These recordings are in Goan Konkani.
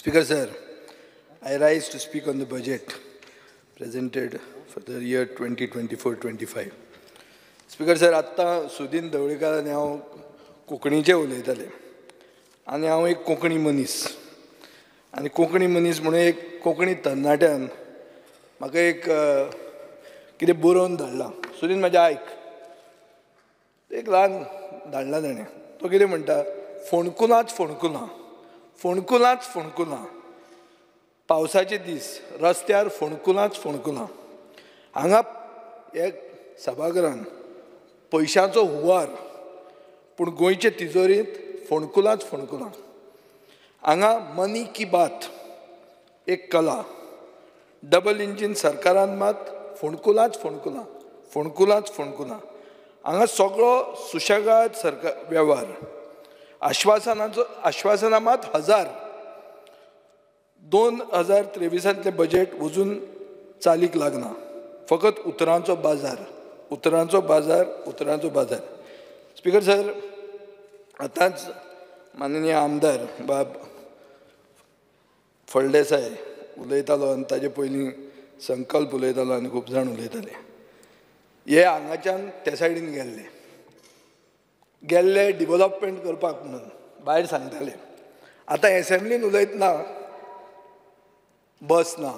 Speaker sir, I rise to speak on the budget presented for the year 2024-25. Speaker sir, आत्तां सुदीन ढवळीकार आनी हांव कोंकणीचें उलयताले आनी हांव एक कोंकणी मनीस आनी कोंकणी मनीस म्हणून एक कोंकणी तरणाट्यान म्हाका एक कितें बरोवन धाडलां. सुदीन म्हाजें आयक, एक ल्हान धाडलां ताणें. तो कितें म्हणटा, फोणकुलांच फोणकुलां, फोणकुलांच फोणकुलां, पावसाचे दीस रस्त्यार फोणकुलांच फोणकुलां. हांगा एक सभाघरान पयशांचो हुंवार, पूण गोंयचे तिजोरींत फोणकुलांच फोणकुलां. हांगा मनी की बात एक कला, डबल इंजीन सरकारान मात फोणकुलांच फोणकुलां, फोणकुलांच फोणकुलां. हांगा सगळो सुशेगाद सरकार वेव्हार, आश्वासनाचो आश्वासनां मात हजार. 2023 बजेट अजून चालीक लागना, फकत उतरांचो बाजार, उतरांचो बाजार, उतरांचो बाजार. स्पीकर सर, आतांच माननीय आमदार बाब फळदेसाय उलयतालो आनी ताजे पयलीं संकल्प उलयतालो आनी खूब जाण उलयताले. हे हांगाच्यान त्या सायडीन गेल्ले गेल्ले डिवलॉपमेंट करपाक म्हणून भायर सांगताले. आतां एसेंब्लीन उलयतना बस ना,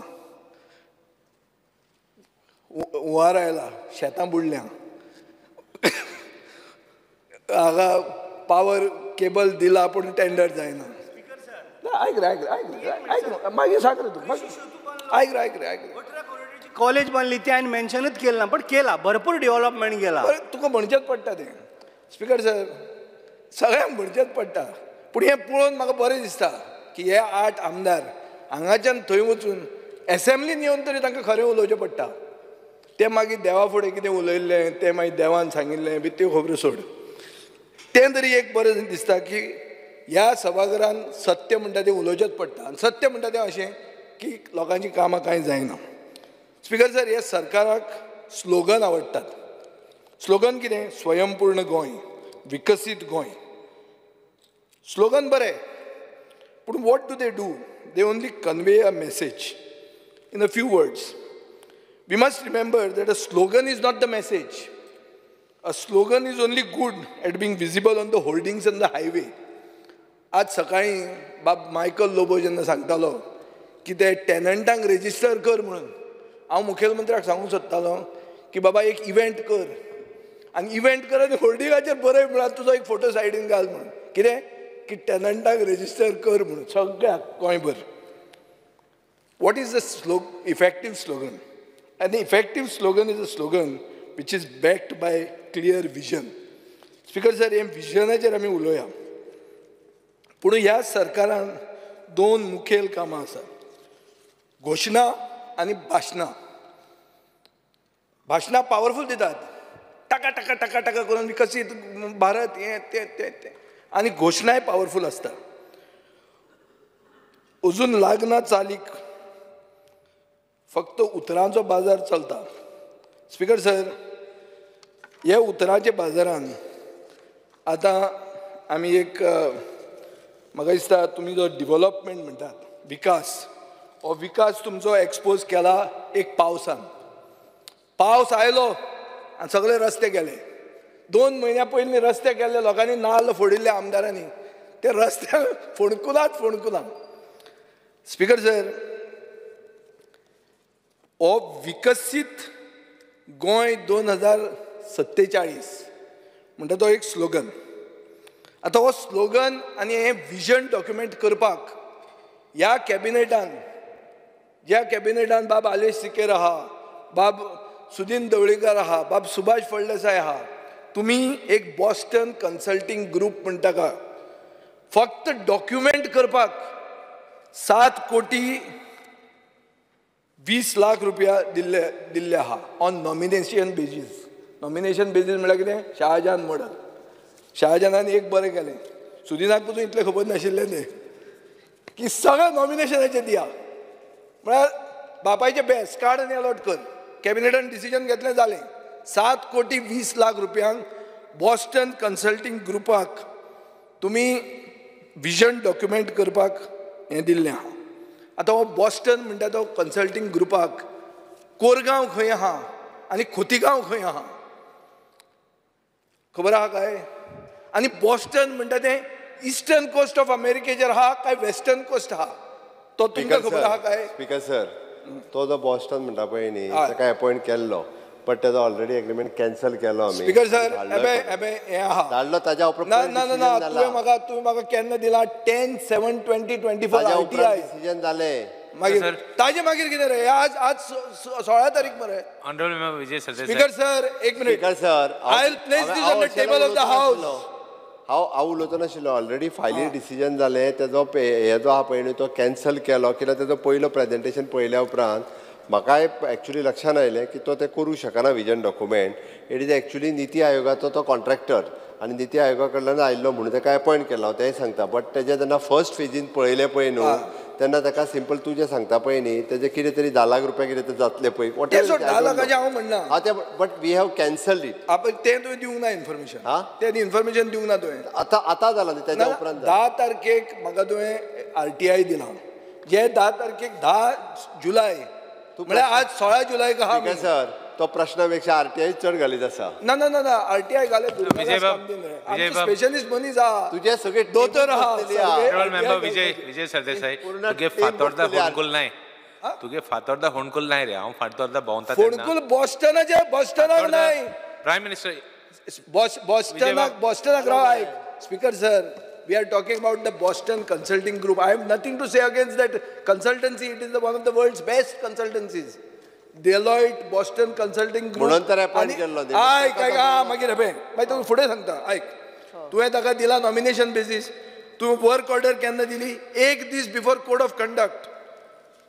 हुंवार आयला, शेतां बुडल्या, हांगा पावर केबल दिला पूण टेंडर जायना. आयक रे, आयक रे, आयक रे, आयक, मागीर सांग रे तूं, आयक रे, आयक रे, आयक रे. कॉलेज बांदली ते हांवें मेन्शनूच केलें ना, बट केला, भरपूर डेव्हलपमेंट केला. तुका म्हणचेंच पडटा तें. स्पीकर सर, सगळ्यांक म्हणचेंच पडटा, पूण हें पळोवन म्हाका बरें दिसता की हे 8 आमदार हांगाच्यान थंय वचून एसेंब्लीन येवन तरी तांकां खरें उलोवचें पडटा. तें मागीर देवा फुडें कितें उलयल्लें, तें मागीर देवान सांगिल्लें बी त्यो खबरो सोड, तें तरी एक बरें दिसता की ह्या सभाघरान सत्य म्हणटा तें उलोवचेंच पडटा. आनी सत्य म्हणटा तें अशें की लोकांचीं कामां कांय जायना. स्पीकर सर, हे सरकाराक स्लोगन आवडटात. स्लोगन कितें? स्वयंपूर्ण गोंय, विकसीत गोंय. स्लोगन बरें, पूण what do they do? They only convey a message in a few words. We must remember that a slogan is not the message. A slogan is only good at being visible on the hoardings and the highway. आज सकाळीं बाब मायकल लोबो जेन्ना सांगतालो की ते टेनंटांक रेजिस्टर कर म्हणून, हांव मुखेलमंत्र्याक सांगूंक सोदतालो की बाबा एक इव्हेंट कर आनी इव्हेंट कर आनी होर्डिंगाचेर बरय म्हळ्यार तुजो एक फोटो सायडीन घाल म्हणून. कितें की टेनंटांक रेजिस्टर कर म्हणून सगळ्याक गोंयभर. What is the effective slogan? An effective slogan is a slogan which is backed by clear vision. Speaker sir, हे विजनाचेर आमी उलोवया. पूण ह्या सरकारान 2 मुखेल कामां आसात, घोशणा आनी भाशणां. भाशणां पावरफूल दितात, टाका टाका टाका टाका करून विकसीत भारत हें तें तें तें, आनी घोशणाय पावरफूल आसता. अजून लागना चालीक, फक्त उतरांचो बाजार चलता. स्पीकर सर, ह्या उतरांच्या बाजारान आतां आमी एक, म्हाका दिसता तुमी जो डिवलॉपमेंट म्हणटात, विकास, हो विकास तुमचो एक्सपोज केला एक पावसान. पावस आयलो आनी सगळे रस्ते गेले. 2 म्हयन्या पयलीं रस्ते गेल्ले, लोकांनी नाल्ल फोडिल्ले आमदारांनी, ते रस्त्या फोणकुलांच फोणकुलां. स्पीकर सर, हो विकसीत गोंय 2047 म्हणटा तो एक स्लोगन. आतां हो स्लोगन आनी हें विजन डॉक्युमेंट करपाक ह्या कॅबिनेटान, ज्या कॅबिनेटान बाब आलेश सिकेर आहा, बाब सुदीन ढवळीकर आहा, बाब सुभाष फळदेसाय आहा, तुमी एक बॉस्टन कन्सल्टींग ग्रूप म्हणटा का, फक्त डॉक्युमेंट करपाक 7,20,00,000 रुपया दिल्ले दिल्ले आहा on nomination basis. Nomination basis म्हळ्यार कितें? शाहजहान मॉडल. शाहजहानान एक बरें केलें, सुदिनाक पसून इतलें खबर नाशिल्लें तें, की सगळें नॉमिनेशनाचेर दिया, म्हळ्यार बापायचें बेस काड आनी अलॉट कर. कॅबिनेटान डिसिजन घेतलें, जालें. 7,20,00,000 रुपयांक बॉस्टन कन्सल्टींग ग्रुपाक तुमी विजन डॉक्युमेंट करपाक हें दिल्लें आहा. आतां हो बॉस्टन म्हणटा तो कन्सल्टींग ग्रुपाक कोरगांव खंय आहा आनी खोतीगांव खंय आहा खबर आहा काय? आनी बॉस्टन म्हणटा तें इस्टर्न कोस्ट ऑफ अमेरिकेचेर आहा काय वेस्टर्न कोस्ट आहा तो तुमकां खबर आहा काय? स्पीकर सर, तो जो बॉस्टन म्हणटा पळय न्ही ताका अपॉयंट केल्लो, बट तेजो ऑलरेडी एग्रीमेंट कॅन्सल केलो आमी. स्पीकर सर, एबे हें आहा धाडलो ताज्या उपरांत. ना ना ना, तुवें म्हाका केन्ना दिला? 10/7/2024 RTI decision जालें. मागीर ताजे मागीर कितें रे? आज आज 16 तारीख मरे. Honourable member Vijay Sardesai. Speaker sir, एक minute. Speaker sir, I will place this on the table of the house. हांव उलयतो नाशिल्लो. ऑलरेडी फायली डिसिजन जालें. तेजो हे जो आहा पळय न्ही तो कॅन्सल केलो कित्याक तेजो पयलो प्रेजेंटेशन पळयल्या उपरांत म्हाकाय एक्चुली लक्षान आयलें की तो तें करूंक शकना vision document. It is actually NITI आयोगाचो तो कॉन्ट्रॅक्टर आनी निती आयोगा कडल्यान आयिल्लो म्हणून ताका अपॉयंट केलो, हांव तेंय सांगता. बट तेजें जेन्ना फर्स्ट फेजीन पळयलें पळय न्हू तेन्ना ताका सिंपल तूं जें सांगता पळय न्ही तेजें कितें तरी 10 लाख रुपया कितें तरी जातलें पळय. 10 लाखाचें हांव म्हणना. हां तें, but we have cancelled it. तें तुवें दिवंक ना इन्फॉर्मेशन. हां, तें इन्फॉर्मेशन दिवंक ना तुवें. आतां आतां जालां न्ही तेज्या उपरांत. 10 तारखेक म्हाका तुवें RTI दिलां. जे 10 तारखेक 10 जुलय म्हळ्यार आज 16 जुलय आहा. सर, तो प्रश्ना पेक्षा RTI चड घालीत आसा. ना ना ना, RTI घाले स्पेशलिस्ट मनीस आहा तुजे सगळे दोतोर आहा. ऑनरेबल विजय विजय सरदेसाई, तुगे फातोर्दा फोंडकुल नाय, तुगे फातोर्दा फोंडकुल नाय रे. हांव फातोर्दा भोंवता. फोंडकुल बॉस्टनाचे, बॉस्टनाक नाय. प्रायम मिनिस्टर बॉस्टनाक, बॉस्टनाक राव. आयक speaker sir, we are talking about the Boston Consulting Group. I have nothing to say against that consultancy. It is the one of the world's best consultancies. Deloitte, Boston Consulting Group. म्हणून तर अपॉइंट केल्लो. आयक आयक, मागीर हें मागीर तुका फुडें सांगता. आयक, तुवें ताका दिला नॉमिनेशन बेसीस. तुवें वर्क ऑर्डर केन्ना दिली? एक दीस before code of conduct.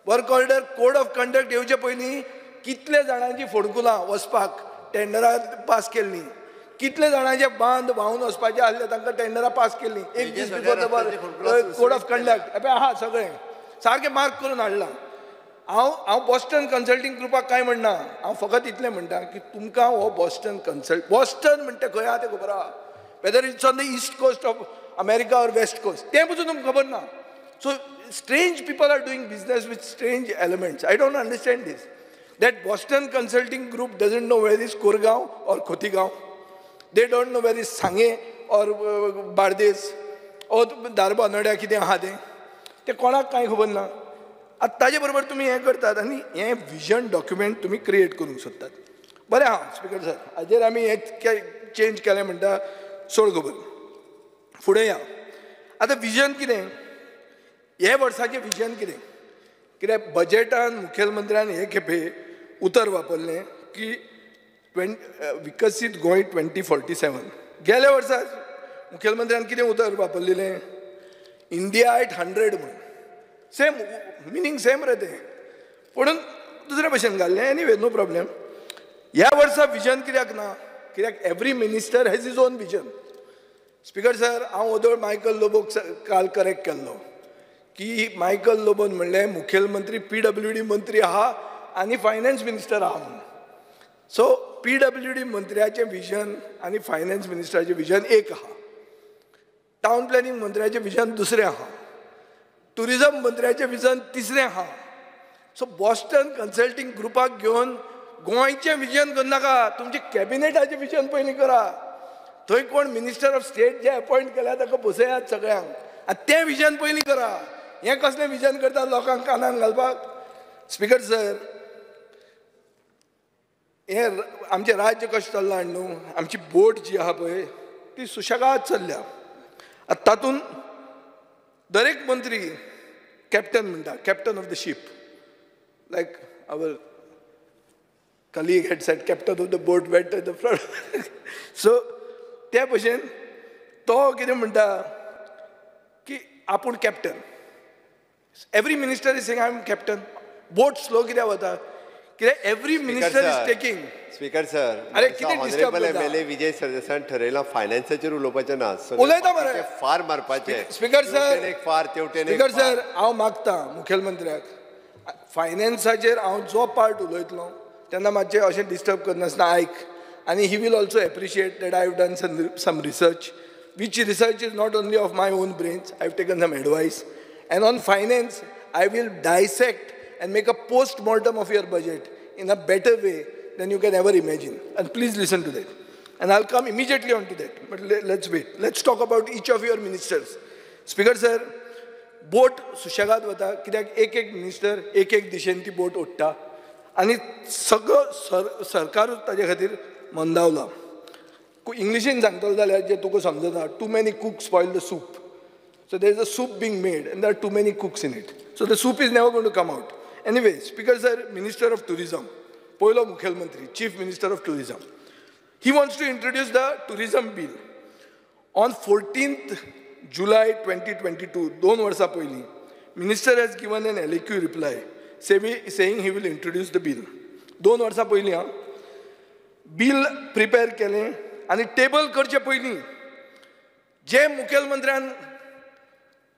Work order code of conduct येवचे पयलीं कितले जाणांची फोडकुलां वचपाक टेंडरां पास केल्लीं, कितले जाणांचे बांद व्हांवन वचपाचे आसले तांकां टेंडरां पास केल्लीं एक दीस before the code of conduct. हें आहा सगळें सारकें मार्क करून हाडलां. हांव हांव बॉस्टन कन्सल्टींग ग्रुपाक कांय म्हणना. हांव फकत इतलें म्हणटा की तुमकां हो बॉस्टन कन्सल्ट, बॉस्टन म्हणटा खंय आहा तें खबर आहा? Whether it's on the east coast of America or west coast तें पसून तुमकां खबर ना. So strange people are doing business with strange elements. I don't understand this. That Boston Consulting Group doesn't know where is Korgaon or Khotigao. They don't know where is Sange or Bardez or Dharbandora कितें आहा तें, तें कोणाक कांय खबर ना. आतां ताजे बरोबर तुमी हें करतात आनी हें विजन डॉक्युमेंट तुमी क्रिएट करूंक सोदतात. बरें आहा स्पीकर सर, हाजेर आमी हें चेंज केलें म्हणटा सोड खबर. फुडें या. आतां विजन कितें, हे वर्साचें विजन कितें? कित्याक बजेटान मुखेलमंत्र्यान हे खेपे उतर वापरलें की विकसीत गोंय 2047. गेल्या वर्सा मुखेलमंत्र्यान कितें उतर वापरलें? इंडिया एट 100 म्हणून. सेम मिनींग सेम रे तें, पूण दुसरे भशेन घाल्लें. Anyway, no problem. ह्या वर्सा विजन कित्याक ना? कित्याक every minister has his own vision. Speaker sir, हांव ओदोळ मायकल लोबोक काल करेक्ट केल्लो की मायकल लोबोन म्हणलें मुखेलमंत्री PWD मंत्री आहा आनी फायनान्स मिनिस्टर आहा म्हणून. सो PWD मंत्र्याचें विजन आनी फायनान्स मिनिस्टराचें विजन एक आहा, टावन प्लॅनिंग मंत्र्याचें विजन दुसरें आहा, ट्युरिजम मंत्र्याचें विजन तिसरें आहा. सो बॉस्टन कन्सल्टींग ग्रुपाक घेवन गोंयचें विजन करनाका, तुमचें कॅबिनेटाचें विजन पयलीं करा. थंय कोण minister of state J appoint केल्या ताका बसयात सगळ्यांक आनी तें विजन पयलीं करा. हें कसलें विजन करता लोकांक कानान घालपाक? स्पीकर सर, हें आमचें राज्य कशें चल्लां न्हू, आमची बोट जी आहा पळय ती सुशेगाद चल्ल्या. आतां तातूंत दरेक मंत्री कॅप्टन म्हणटा, captain of the ship, like our colleague had said captain of the boat went at the front. So त्या भशेन तो कितें म्हणटा की आपूण captain. Every minister is saying I am captain. Boat slow कित्याक वता? कित्याक every minister is taking. Speaker sir, अरे कितें डिस्टर्ब करता? एमएलए विजय सरदेसायान ठरयलां फायनान्साचेर उलोवपाचें ना, उलयता मरे, फार मारपाचें. स्पीकर सर, एक फार तेवटेन. स्पीकर सर, हांव मागता मुखेलमंत्र्याक फायनान्साचेर हांव जो पार्ट उलयतलो तेन्ना मातशें अशें डिस्टर्ब करनासतना आयक. आनी he will also appreciate that I have done some research, which research is not only of my own brains. I have taken some advice. And on finance, I will dissect and make a post mortem of your budget in a better way than you can ever imagine. And please listen to that. And I'll come immediately on to that. But let's wait. Let's talk about each of your ministers. Speaker sir, बोट सुशेगाद वता कित्याक एक एक मिनिस्टर एक एक दिशेन ती बोट ओडटा आनी सगळो सरकारूच ताजे खातीर मंदावला. इंग्लिशीन सांगतलो जाल्यार जें तुका समजना, too many cooks spoil the soup. So there is a soup being made and there are too many cooks in it. So the soup is never going to come out. Anyway, Speaker sir, Minister of Tourism, पयलो मुखेलमंत्री, Chief Minister of Tourism. He wants to introduce the tourism bill. On 14th July 2022, 2 वर्सां पयलीं, Minister has given an LAQ reply saying he will introduce the bill. 2 वर्सां पयलीं हां, bill prepare केलें आनी टेबल करचे पयलीं जे मुखेलमंत्र्यान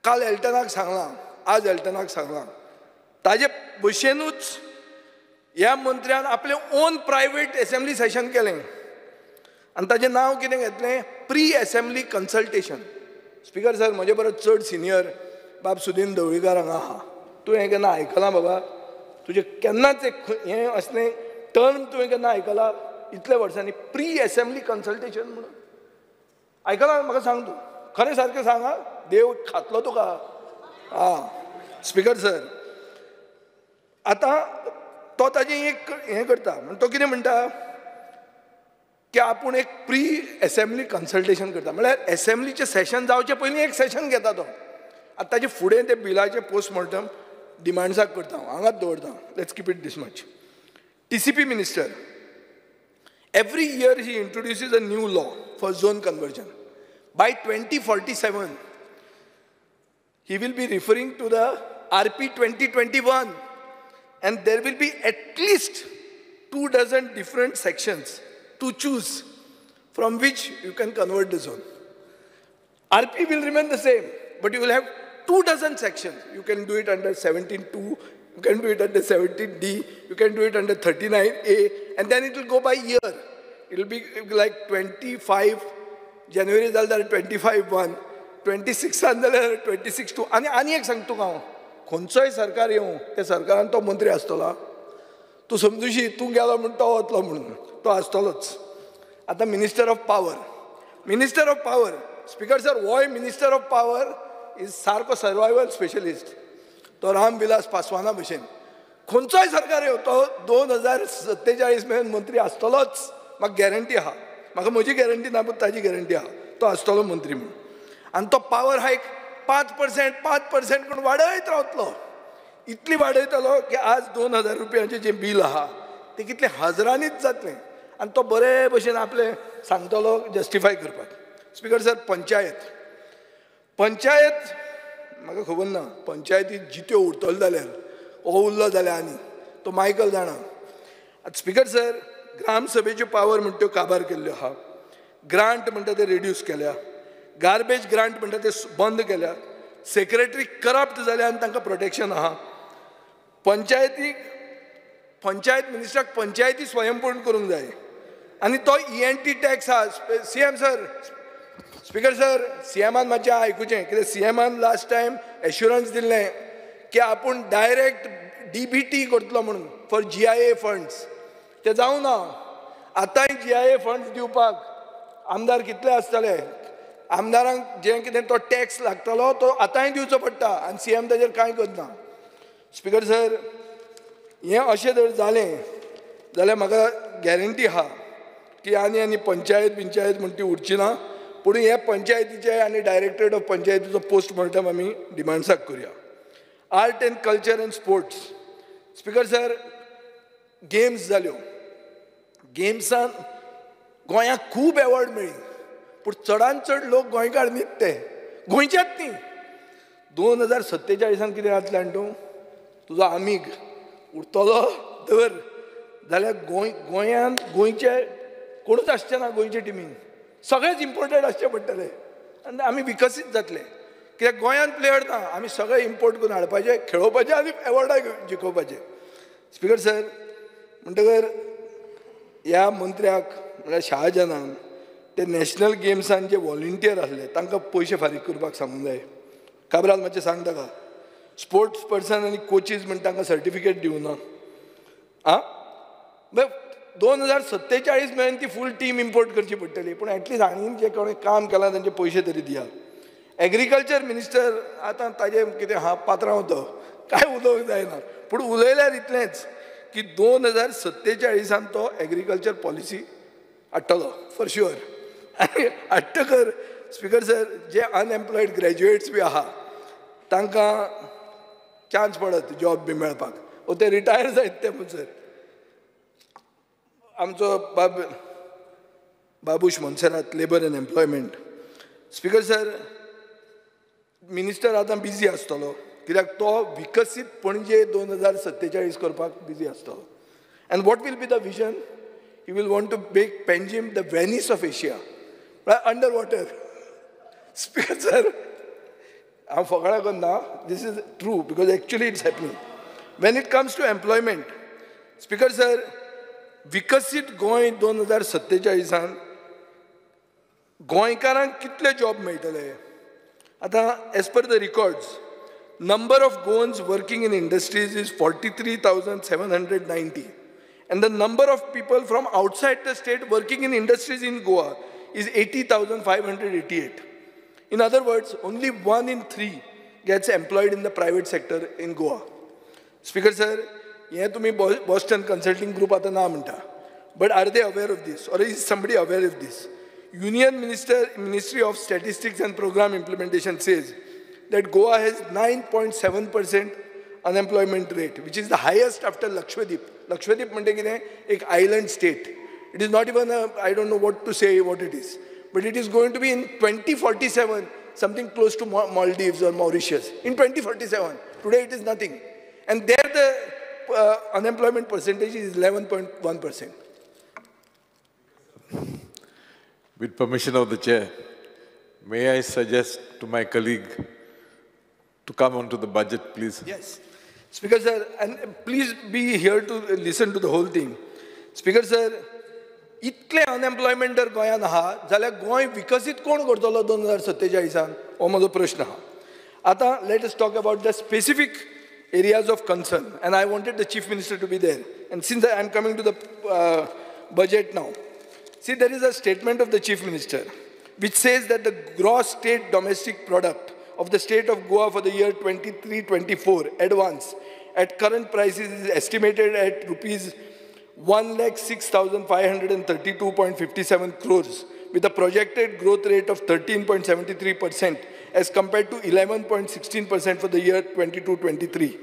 काल एल्टनाक सांगलां, आज एल्टनाक सांगलां, ताजे भशेनूच ह्या मंत्र्यान आपलें ओन प्रायवेट एसेंब्ली सेशन केलें आनी ताजें नांव कितें घेतलें, pre assembly consultation. Speaker sir, म्हजे परस चड सिनियर बाब सुदीन ढवळीकार हांगा आहा. तुवें हें केन्ना आयकलां बाबा? तुजें केन्नाच एक हें असलें टर्म तुवें केन्ना आयकलां इतल्या वर्सांनी, प्री एसेंब्ली कन्सल्टेशन म्हणून आयकलां? म्हाका सांग तूं खरें सारकें सांग आं, देव खातलो तुका. आं, स्पीकर सर, आतां तो ताजें एक हें करता म्हण तो कितें म्हणटा की आपूण एक प्री एसेंब्ली कन्सल्टेशन करता, म्हळ्यार एसेंब्लीचें सेशन जावचे पयलीं एक सेशन घेता तो. आतां ताजे फुडें ते बिलाचें पोस्टमॉर्टम डिमांड्साक करता, हांव हांगाच दवरता. Let's keep it this much. TCP minister, every year he introduces a new law for zone conversion. By 2047 he will be referring to the RP 2021 and there will be at least 2 dozen different sections to choose from which you can convert the zone. RP will remain the same, but you will have 2 dozen sections. You can do it under 17.2, you can do it under 17D, you can do it under 39A, and then it will go by year. It will be like 25 January जाल्यार 25.1, 26 जाल्यार 26.2. आनी आनी एक सांगता तुका हांव, खंयचोय सरकार येवं त्या सरकारान तो मंत्री आसतलो. तूं समजुशी तूं गेलो म्हूण तो वतलो म्हणून, तो आसतलोच. आतां minister of power, minister of power, speaker sir, होय मिनिस्टर ऑफ पावर is सारको सर्वायवल स्पेशलिस्ट. तो रामविलास पासवाना भशेन. खंयचोय सरकार येवं तो 2047 मेरेन मंत्री आसतलोच, म्हाका गॅरंटी आहा. म्हाका म्हजी गॅरंटी ना, पूण ताजी गॅरंटी आहा, तो आसतलो मंत्री म्हणून. आनी तो पावर हायक 5% 5% करून वाडयत रावतलो. इतली वाडयतलो की आज 2000 रुपयांचें जें बील आहा तें कितलें हजरांनीच जातलें. आनी तो बरे भशेन आपलें सांगतलो जस्टिफाय करपाक. स्पीकर सर, पंचायत, पंचायत म्हाका खबर ना, पंचायती जित्यो उरतलो जाल्यार हो उरलो जाल्यार आनी तो मायकल जाणा. आतां स्पीकर सर, ग्रामसभेच्यो पावर म्हणटा त्यो काबार केल्ल्यो आहा, ग्रांट म्हणटा ते रिड्यूस केल्या, गार्बेज ग्रांट म्हणटा ते बंद केल्या, सेक्रेटरी करप्ट जाल्या आनी तांकां प्रोटेक्शन आहा. पंचायतीक, पंचायत मिनिस्टराक पंचायती स्वयंपूर्ण करूंक जाय आनी तो ENT tax आहा. CM sir, speaker sir, सीएमान मातशें आयकुचें, कित्याक सीएमान लास्ट टायम एश्युरन्स दिल्लें की आपूण डायरेक्ट DBT करतलो म्हणून फॉर GIA funds. तें जावं ना. आतांय GIA funds दिवपाक आमदार कितले आसतले, आमदारांक जें कितें तो टॅक्स लागतलो तो आतांय दिवचो पडटा आनी सीएम ताजेर कांय करना. स्पीकर सर, हें अशें जर जालें जाल्यार म्हाका गॅरंटी आहा की आनी आनी पंचायत बिंचायत म्हण ती उरची ना. पूण हे पंचायतीचे आनी डायरेक्टरेट ऑफ पंचायतीचो पोस्टमॉर्टम आमी डिमांड्साक करुया. Art and culture and sports, speaker sir, games जाल्यो, गेम्सान गोंयाक खूब एवॉर्ड मेळ्ळी, पूण चडान चड लोक गोंयकार न्हीत, ते गोंयचेच न्ही. 2047 कितें जातलें जाणा तूं, तुजो आमीग उरतलो तर जाल्यार गोंयांत गोंयचे कोणूच आसचे ना, गोंयचे टिमीन सगळेच इम्पोर्टेड आसचे पडटले आनी आमी विकसीत जातले. कित्याक गोंयांत प्लेयर ना, आमी सगळे इम्पोर्ट करून हाडपाचे, खेळोवपाचे आनी एवॉर्डां जिखोवपाचे. स्पीकर सर, म्हणटकर ह्या मंत्र्याक म्हळ्यार शाहजहानान ते नॅशनल गेम्सान जे वॉलंटियर आसले तांकां पयशे फारीक करपाक सांगूंक जाय. काब्राल मातशें सांग ताका. स्पोर्ट्स पर्सन आनी कोचीस म्हण तांकां सर्टिफिकेट दिवना. आं, 2047 मेरेन ती फूल टीम इम्पोर्ट करची पडटली, पूण एटलिस्ट हांणी जे कोणें काम केलां तांचे पयशे तरी दियात. एग्रीकल्चर मिनिस्टर आतां ताजें कितें हा पात्रांव तो काय उलोवंक जायना, पूण उलयल्यार इतलेंच की 2047 तो एग्रीकल्चर पॉलिसी हाडटलो फॉर शुअर. आनी हाडटकर स्पीकर सर, जे अनएम्प्लॉयड ग्रॅज्युएट्स बी आहा तांकां चान्स पडत जॉब बी मेळपाक, वो ते रिटायर जायत ते म्हणसर. आमचो बाब Babush Monserrate, labour and employment. Speaker sir, minister आतां बिजी आसतलो कित्याक तो विकसीत पणजे 2047 करपाक बिजी आसतलो. And what will be the vision? He will want to make Panjim the Venice of Asia, म्हळ्यार अंडर वॉटर. स्पीकर सर, हांव फकाणां करना, this is true because actually it's happening. When it comes to employment, speaker sir, विकसीत गोंय 2047 गोंयकारांक कितले जॉब मेळटले? आतां as per the records, number of Goans working in industries is 43,790 and the number of people from outside the state working in industries in Goa is 80,588. In other words, only 1 in 3 gets employed in the private sector in Goa. Speaker sir, हें तुमी बॉस्टन कन्सल्टींग ग्रुप आतां ना म्हणटा, but are they aware of this or is somebody aware of this? Union Ministry of Statistics and Program Implementation says that Goa has 9.7% unemployment rate, which is the highest after Lakshadweep. Lakshadweep म्हणजे कितें, एक island state. It is not even I don't know what to say what it is, but it is going to be in 2047 something close to Maldives or Mauritius. In 2047, today it is nothing. And there the unemployment percentage is 11.1%. With permission of the chair, may I suggest to my colleague to come onto the budget, please? Yes. Speaker sir, and please be here to listen to the whole thing. Speaker sir, इतले अनएम्प्लॉयमेंट जर गोंयांत आहा जाल्यार गोंय विकसीत कोण करतलो 2047 हो म्हजो प्रश्न आहा. आतां let us talk about the specific areas of concern, and I wanted the Chief Minister to be there. And since I am coming to the budget now, see, there is a statement of the Chief Minister which says that the gross state domestic product of the state of Goa for the year 23-24 advance at current prices is estimated at rupees 1,06,532.57 crores with a projected growth rate of 13.73% as compared to 11.16% for the year 22-23.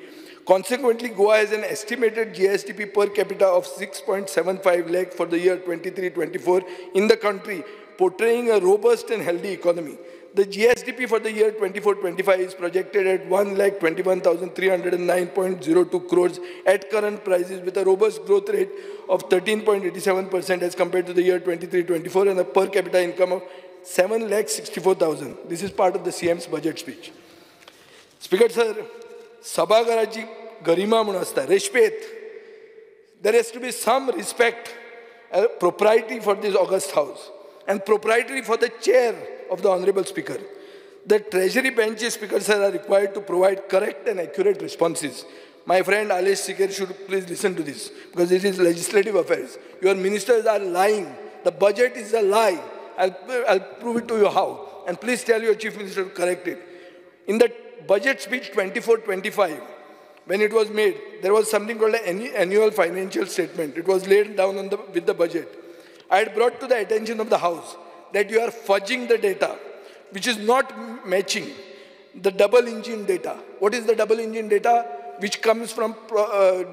Consequently, Goa has an estimated GSDP per capita of 6.75 lakh for the year 23-24 in the country, portraying a robust and healthy economy. The GSDP for the year 24-25 is projected at 1,21,309.02 crores at current prices with a robust growth rate of 13.87% as compared to the year 23-24 and a per capita income of 7,64,000. This is part of the CM's budget speech. Speaker sir, सभागराची गरिमा म्हणून आसता, रेस्पेत. There has to be some respect, propriety for this august house and propriety for the chair of the Honorable Speaker. The Treasury benches, Speaker sir, are required to provide correct and accurate responses. My friend Alesh Sikir should please listen to this, because it is legislative affairs. Your ministers are lying. The budget is a lie. I'll prove it to you how. And please tell your Chief Minister to correct it. In the budget speech 24-25, when it was made, there was something called an annual financial statement. It was laid down on with the budget. I had brought to the attention of the House that you are fudging the data, which is not matching the double engine data. What is the double engine data? Which comes from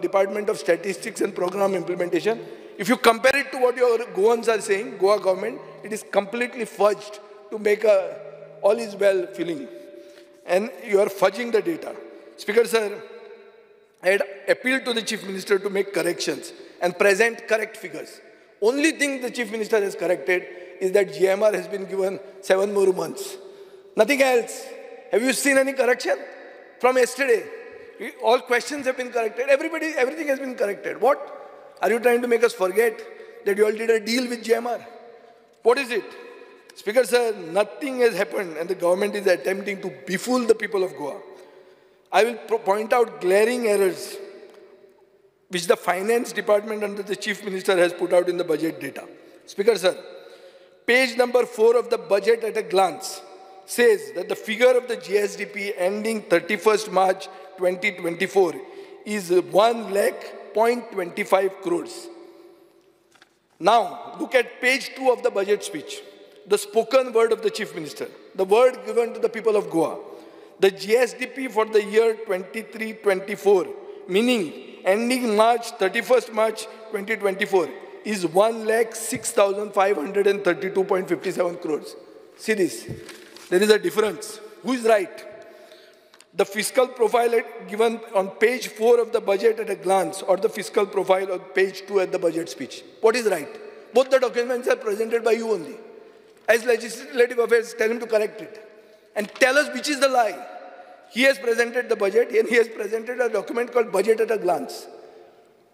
Department of Statistics and Program Implementation. If you compare it to what your Goans are saying, Goa government, it is completely fudged to make a all is well feeling. And you are fudging the data. Speaker sir, I had appealed to the Chief Minister to make corrections and present correct figures. Only thing the Chief Minister has corrected is that GMR has been given 7 more months. Nothing else. Have you seen any correction? From yesterday, all questions have been corrected. Everything has been corrected. What? Are you trying to make us forget that you all did a deal with GMR? What is it? Speaker sir, nothing has happened and the government is attempting to befool the people of Goa. I will point out glaring errors which the finance department under the Chief Minister has put out in the budget data. Speaker sir, page number 4 of the budget at a glance says that the figure of the GSDP ending 31st March 2024 is 1,00,000.25 crores. Now, look at page 2 of the budget speech, the spoken word of the Chief Minister, the word given to the people of Goa. The GSDP for the year 23-24, meaning ending March, 31st March 2024, is 1,06,532.57 crores. See this, there is a difference. Who is right? The fiscal profile given on page 4 of the budget at a glance, or the fiscal profile on page 2 at the budget speech. What is right? Both the documents are presented by you only. As legislative affairs, tell him to correct it. And tell us which is the lie. He has presented the budget and he has presented a document called budget at a glance.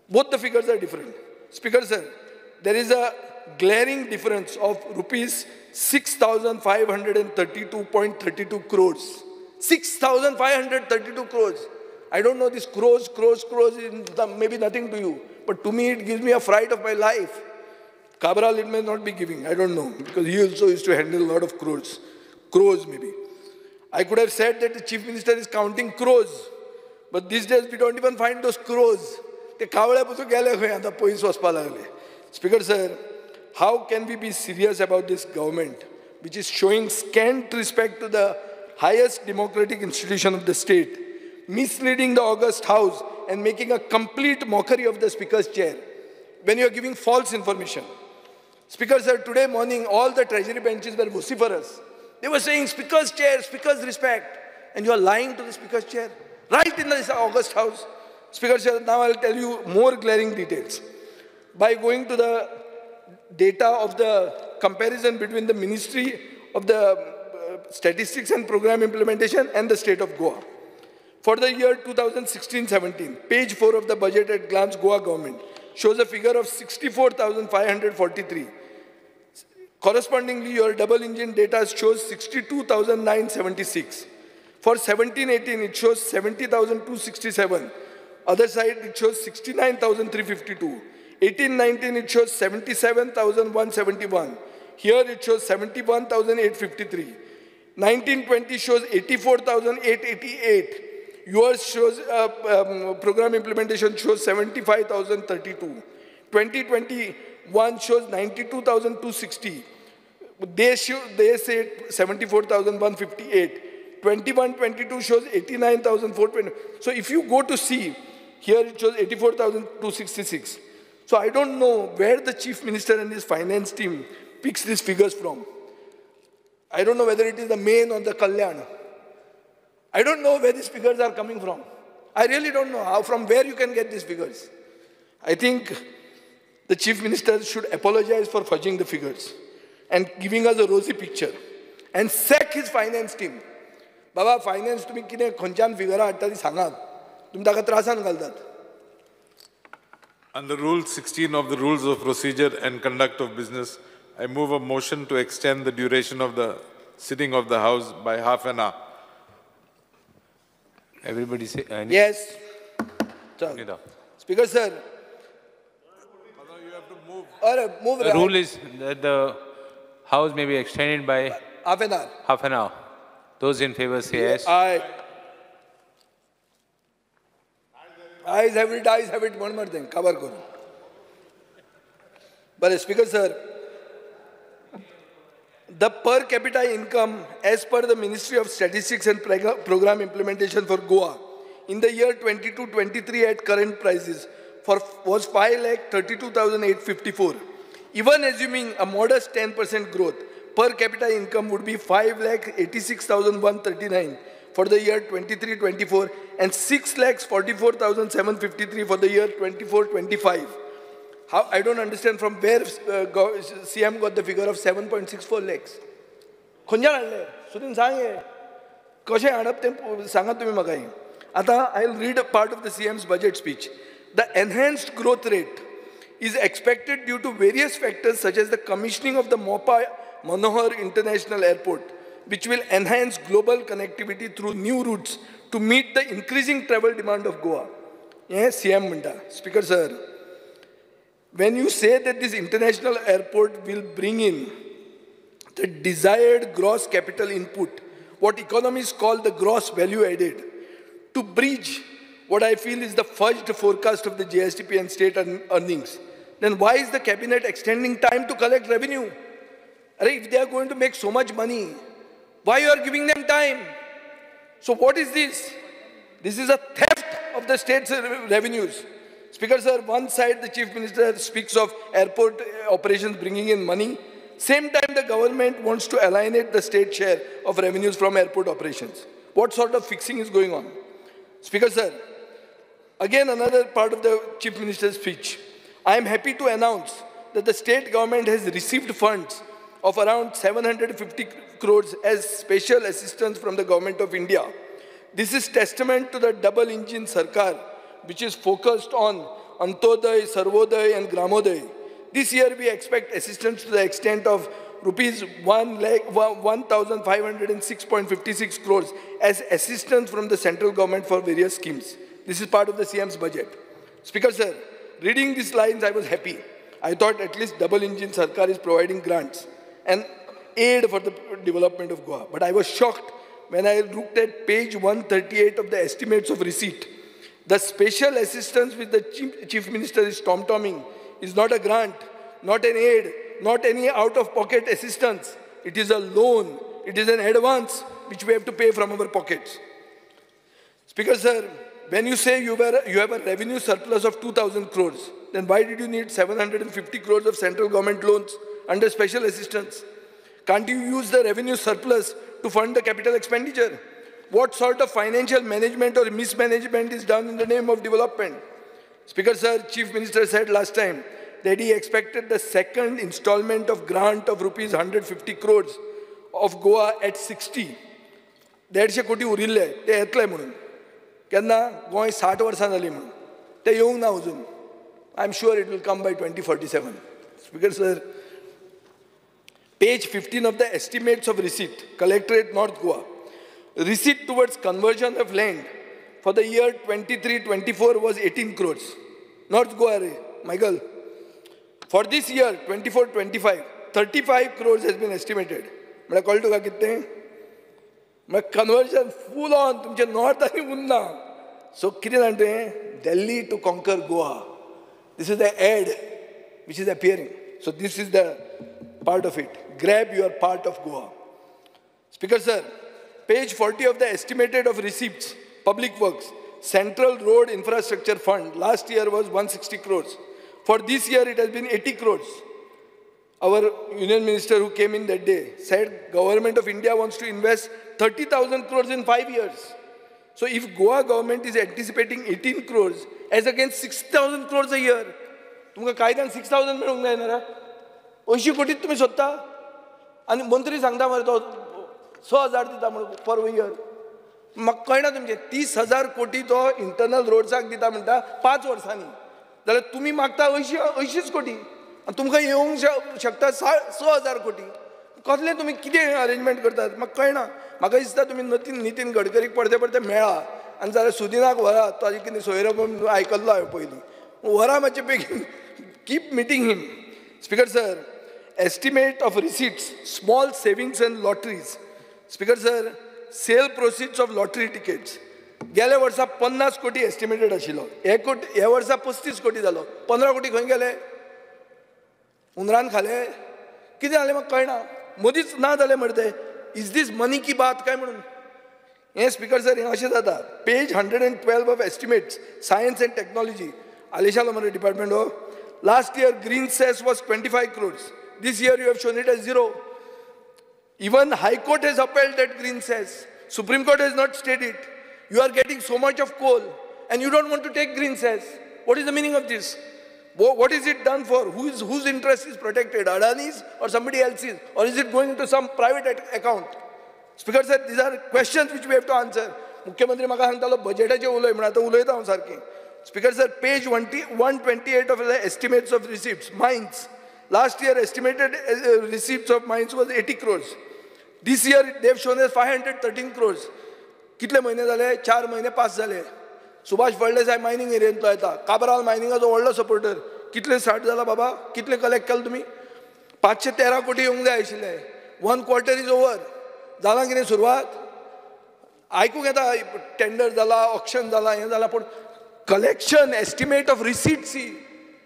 Both the figures are different. Speaker sir, there is a glaring difference of rupees 6,532.32 crores. 6,532 crores. I don't know this crores, crores, crores, maybe nothing to you. But to me, it gives me a fright of my life. Cabral, it may not be giving, I don't know, because he also used to handle a lot of crores. Crores maybe. I could have said that the Chief Minister is counting crores, but these days we don't even find those crores. Speaker sir, how can we be serious about this government, which is showing scant respect to the highest democratic institution of the state, misleading the august house and making a complete mockery of the speaker's chair when you are giving false information? Speaker sir, today morning all the treasury benches were vociferous. They were saying speaker's chair, speaker's respect. And you are lying to the speaker's chair, right in this august house. Speaker sir, now I'll tell you more glaring details. By going to the data of the comparison between the Ministry of the Statistics and Program Implementation and the state of Goa. For the year 2016-17, page 4 of the budget at glance Goa government shows a figure of 64,543. Correspondingly, your double engine data shows 62,976. For 17-18, it shows 70,267. Other side, it shows 69,352. 18-19, it shows 77,171. Here, it shows 71,853. 19-20 shows 84,888. Yours shows, program implementation shows 75,032. 2021 shows 92,260. They say 74,158. 21-22 shows 89,420. So if you go to see, here it shows 84,266. So I don't know where the Chief Minister and his finance team picks these figures from. I don't know whether it is the main or the Kalyan. I don't know where these figures are coming from. I really don't know how, from where you can get these figures. I think the Chief Minister should apologize for fudging the figures and giving us a rosy picture and sack his finance team. Baba, finance tumi kine khonjan figure hatta ti sangat. Tumi taka trasan ghaltat. Under Rule 16 of the Rules of Procedure and Conduct of Business, I move a motion to extend the duration of the sitting of the House by half an hour. Everybody say... Yes. Speaker sir. You have to move. Move. The rule is that the House may be extended by half an hour. Half an hour. Those in favor say yes. Aye. Ayes have it, ayes have it. One more thing. Cover karo. But Speaker sir, the per capita income as per the Ministry of Statistics and Program Implementation for Goa in the year 22-23 at current prices was 5,32,854. Even assuming a modest 10% growth, per capita income would be 5,86,139 for the year 23-24 and 6,44,753 for the year 24-25. How, I don't understand from where CM got the figure of 7.64 lakhs. Khonjan हाडले सुदीन सांग हे कशें हाडप तें सांगात तुमी म्हाका. आतां I will read a part of the CM's budget speech. The enhanced growth rate is expected due to various factors such as the commissioning of the Mopa Manohar International Airport, which will enhance global connectivity through new routes to meet the increasing travel demand of Goa. Yes, CM म्हणटा. Speaker sir, when you say that this international airport will bring in the desired gross capital input, what economists call the gross value added, to bridge what I feel is the fudged forecast of the GSDP and state earnings, then why is the cabinet extending time to collect revenue? Arey, if they are going to make so much money, why you are giving them time? So what is this? This is a theft of the state's revenues. Speaker sir, one side the Chief Minister speaks of airport operations bringing in money. Same time the government wants to alienate the state share of revenues from airport operations. What sort of fixing is going on? Speaker sir, again another part of the Chief Minister's speech. I am happy to announce that the state government has received funds of around 750 crores as special assistance from the Government of India. This is testament to the double engine Sarkar, which is focused on Antyodaya, Sarvodaya and Gramodaya. This year we expect assistance to the extent of rupees 1,506.56 crores as assistance from the central government for various schemes. This is part of the CM's budget. Speaker sir, reading these lines, I was happy. I thought at least double engine Sarkar is providing grants and aid for the development of Goa. But I was shocked when I looked at page 138 of the estimates of receipt. The special assistance which the Chief Minister is tom-tomming is not a grant, not an aid, not any out-of-pocket assistance. It is a loan. It is an advance which we have to pay from our pockets. Speaker sir, when you say you have a revenue surplus of 2,000 crores, then why did you need 750 crores of central government loans under special assistance? Can't you use the revenue surplus to fund the capital expenditure? What sort of financial management or mismanagement is done in the name of development? Speaker sir, Chief Minister said last time that he expected the second installment of grant of rupees 150 crores of Goa at 60. 150 कोटी उरिल्ले ते येतले म्हणून. केन्ना गोंय 60 वर्सां जाली म्हणून ते येवंक ना अजून. I am sure it will come by 2047. Speaker sir, page 15 of the estimates of receipt, Collectorate North Goa. Receipt towards conversion of land for the year 23-24 was 18 crores. North Goa, re, Michael. For this year, 24-25, 35 crores has been estimated. म्हळ्यार कळ्ळें तुका कितें? म्हळ्यार conversion full on, तुमचे north आनी उरना. So कितें जाणा तुवें? Delhi to conquer Goa. This is the ad which is appearing. So this is the part of it. Grab your part of Goa. Speaker sir, page 40 of the estimated of receipts, Public Works, Central Road Infrastructure Fund, last year was 160 crores. For this year, it has been 80 crores. Our union minister who came in that day said, Government of India wants to invest 30,000 crores in 5 years. So if Goa government is anticipating 18 crores as against 6,000 crores a year, तुमकां कायद्यान 6,000 मेळूंक जायना रे. 80 कोटीत तुमी सोदता आनी मंत्री सांगता मरे तो 6,000 दिता म्हणून पर इयर. म्हाका कळना तुमचें 30,000 कोटी तो इंटरनल रोड्साक दिता म्हणटा 5 वर्सांनी, जाल्यार तुमी मागता 80 कोटी आनी तुमकां येवंक शकता 6,000 कोटी. कसलें तुमी कितें अरेंजमेंट करतात म्हाका कळना. म्हाका दिसता तुमी नितीन गडकरीक परते परते मेळा आनी जाल्यार सुदिनाक व्हरा. ताजे कितें सोयरो म्हूण आयकल्लो हांवें पयलीं, व्हरा मातशें बेगीन. Keep meeting him. Speaker sir, estimate of receipts, small savings and lotteries. Speaker sir, sale proceeds of lottery tickets. गेल्या वर्सा 50 कोटी एस्टिमेटेड आशिल्लो, हे वर्सा 35 कोटी जालो. 15 कोटी खंय गेले? उंदरान खाले? कितें जालें म्हाका कळना. मदींच ना जालें मरे ते. Is this money की बात काय म्हणून हें स्पीकर सर हें अशें जाता. Page 112 of estimates, science and technology, आलेशालो मरे डिपार्टमेंट हो. Last year green cess was 25 crores. This year you have shown it as 0. Even High Court has upheld that green cess. Supreme Court has not stated it. You are getting so much of coal and you don't want to take green cess. What is the meaning of this? What is it done for? Whose interest is protected? Adani's or somebody else's? Or is it going to some private account? Speaker sir, these are questions which we have to answer. मुख्यमंत्री म्हाका सांगतालो बजेटाचेर उलय म्हण, आतां उलयता हांव सारकें. Speaker sir, page 128 of the estimates of receipts, mines. Last year estimated receipts of mines was 80 crores. This year they've shown us 513 crores. कितले म्हयने जाले? 4 म्हयने पास जाले. सुभाष फळदेसाय मायनींग एरियेंतलो येता, काबराल मायनिंगाचो व्हडलो सपोर्टर. कितले स्टार्ट जाला बाबा? कितले कलेक्ट केले तुमी? 513 कोटी येवंक जाय आशिल्ले. 1 quarter is over. जालां कितें सुरवात? आयकूंक येता टेंडर जाला, ऑक्शन जाला, हें जाला, पूण collection estimate of receipt see,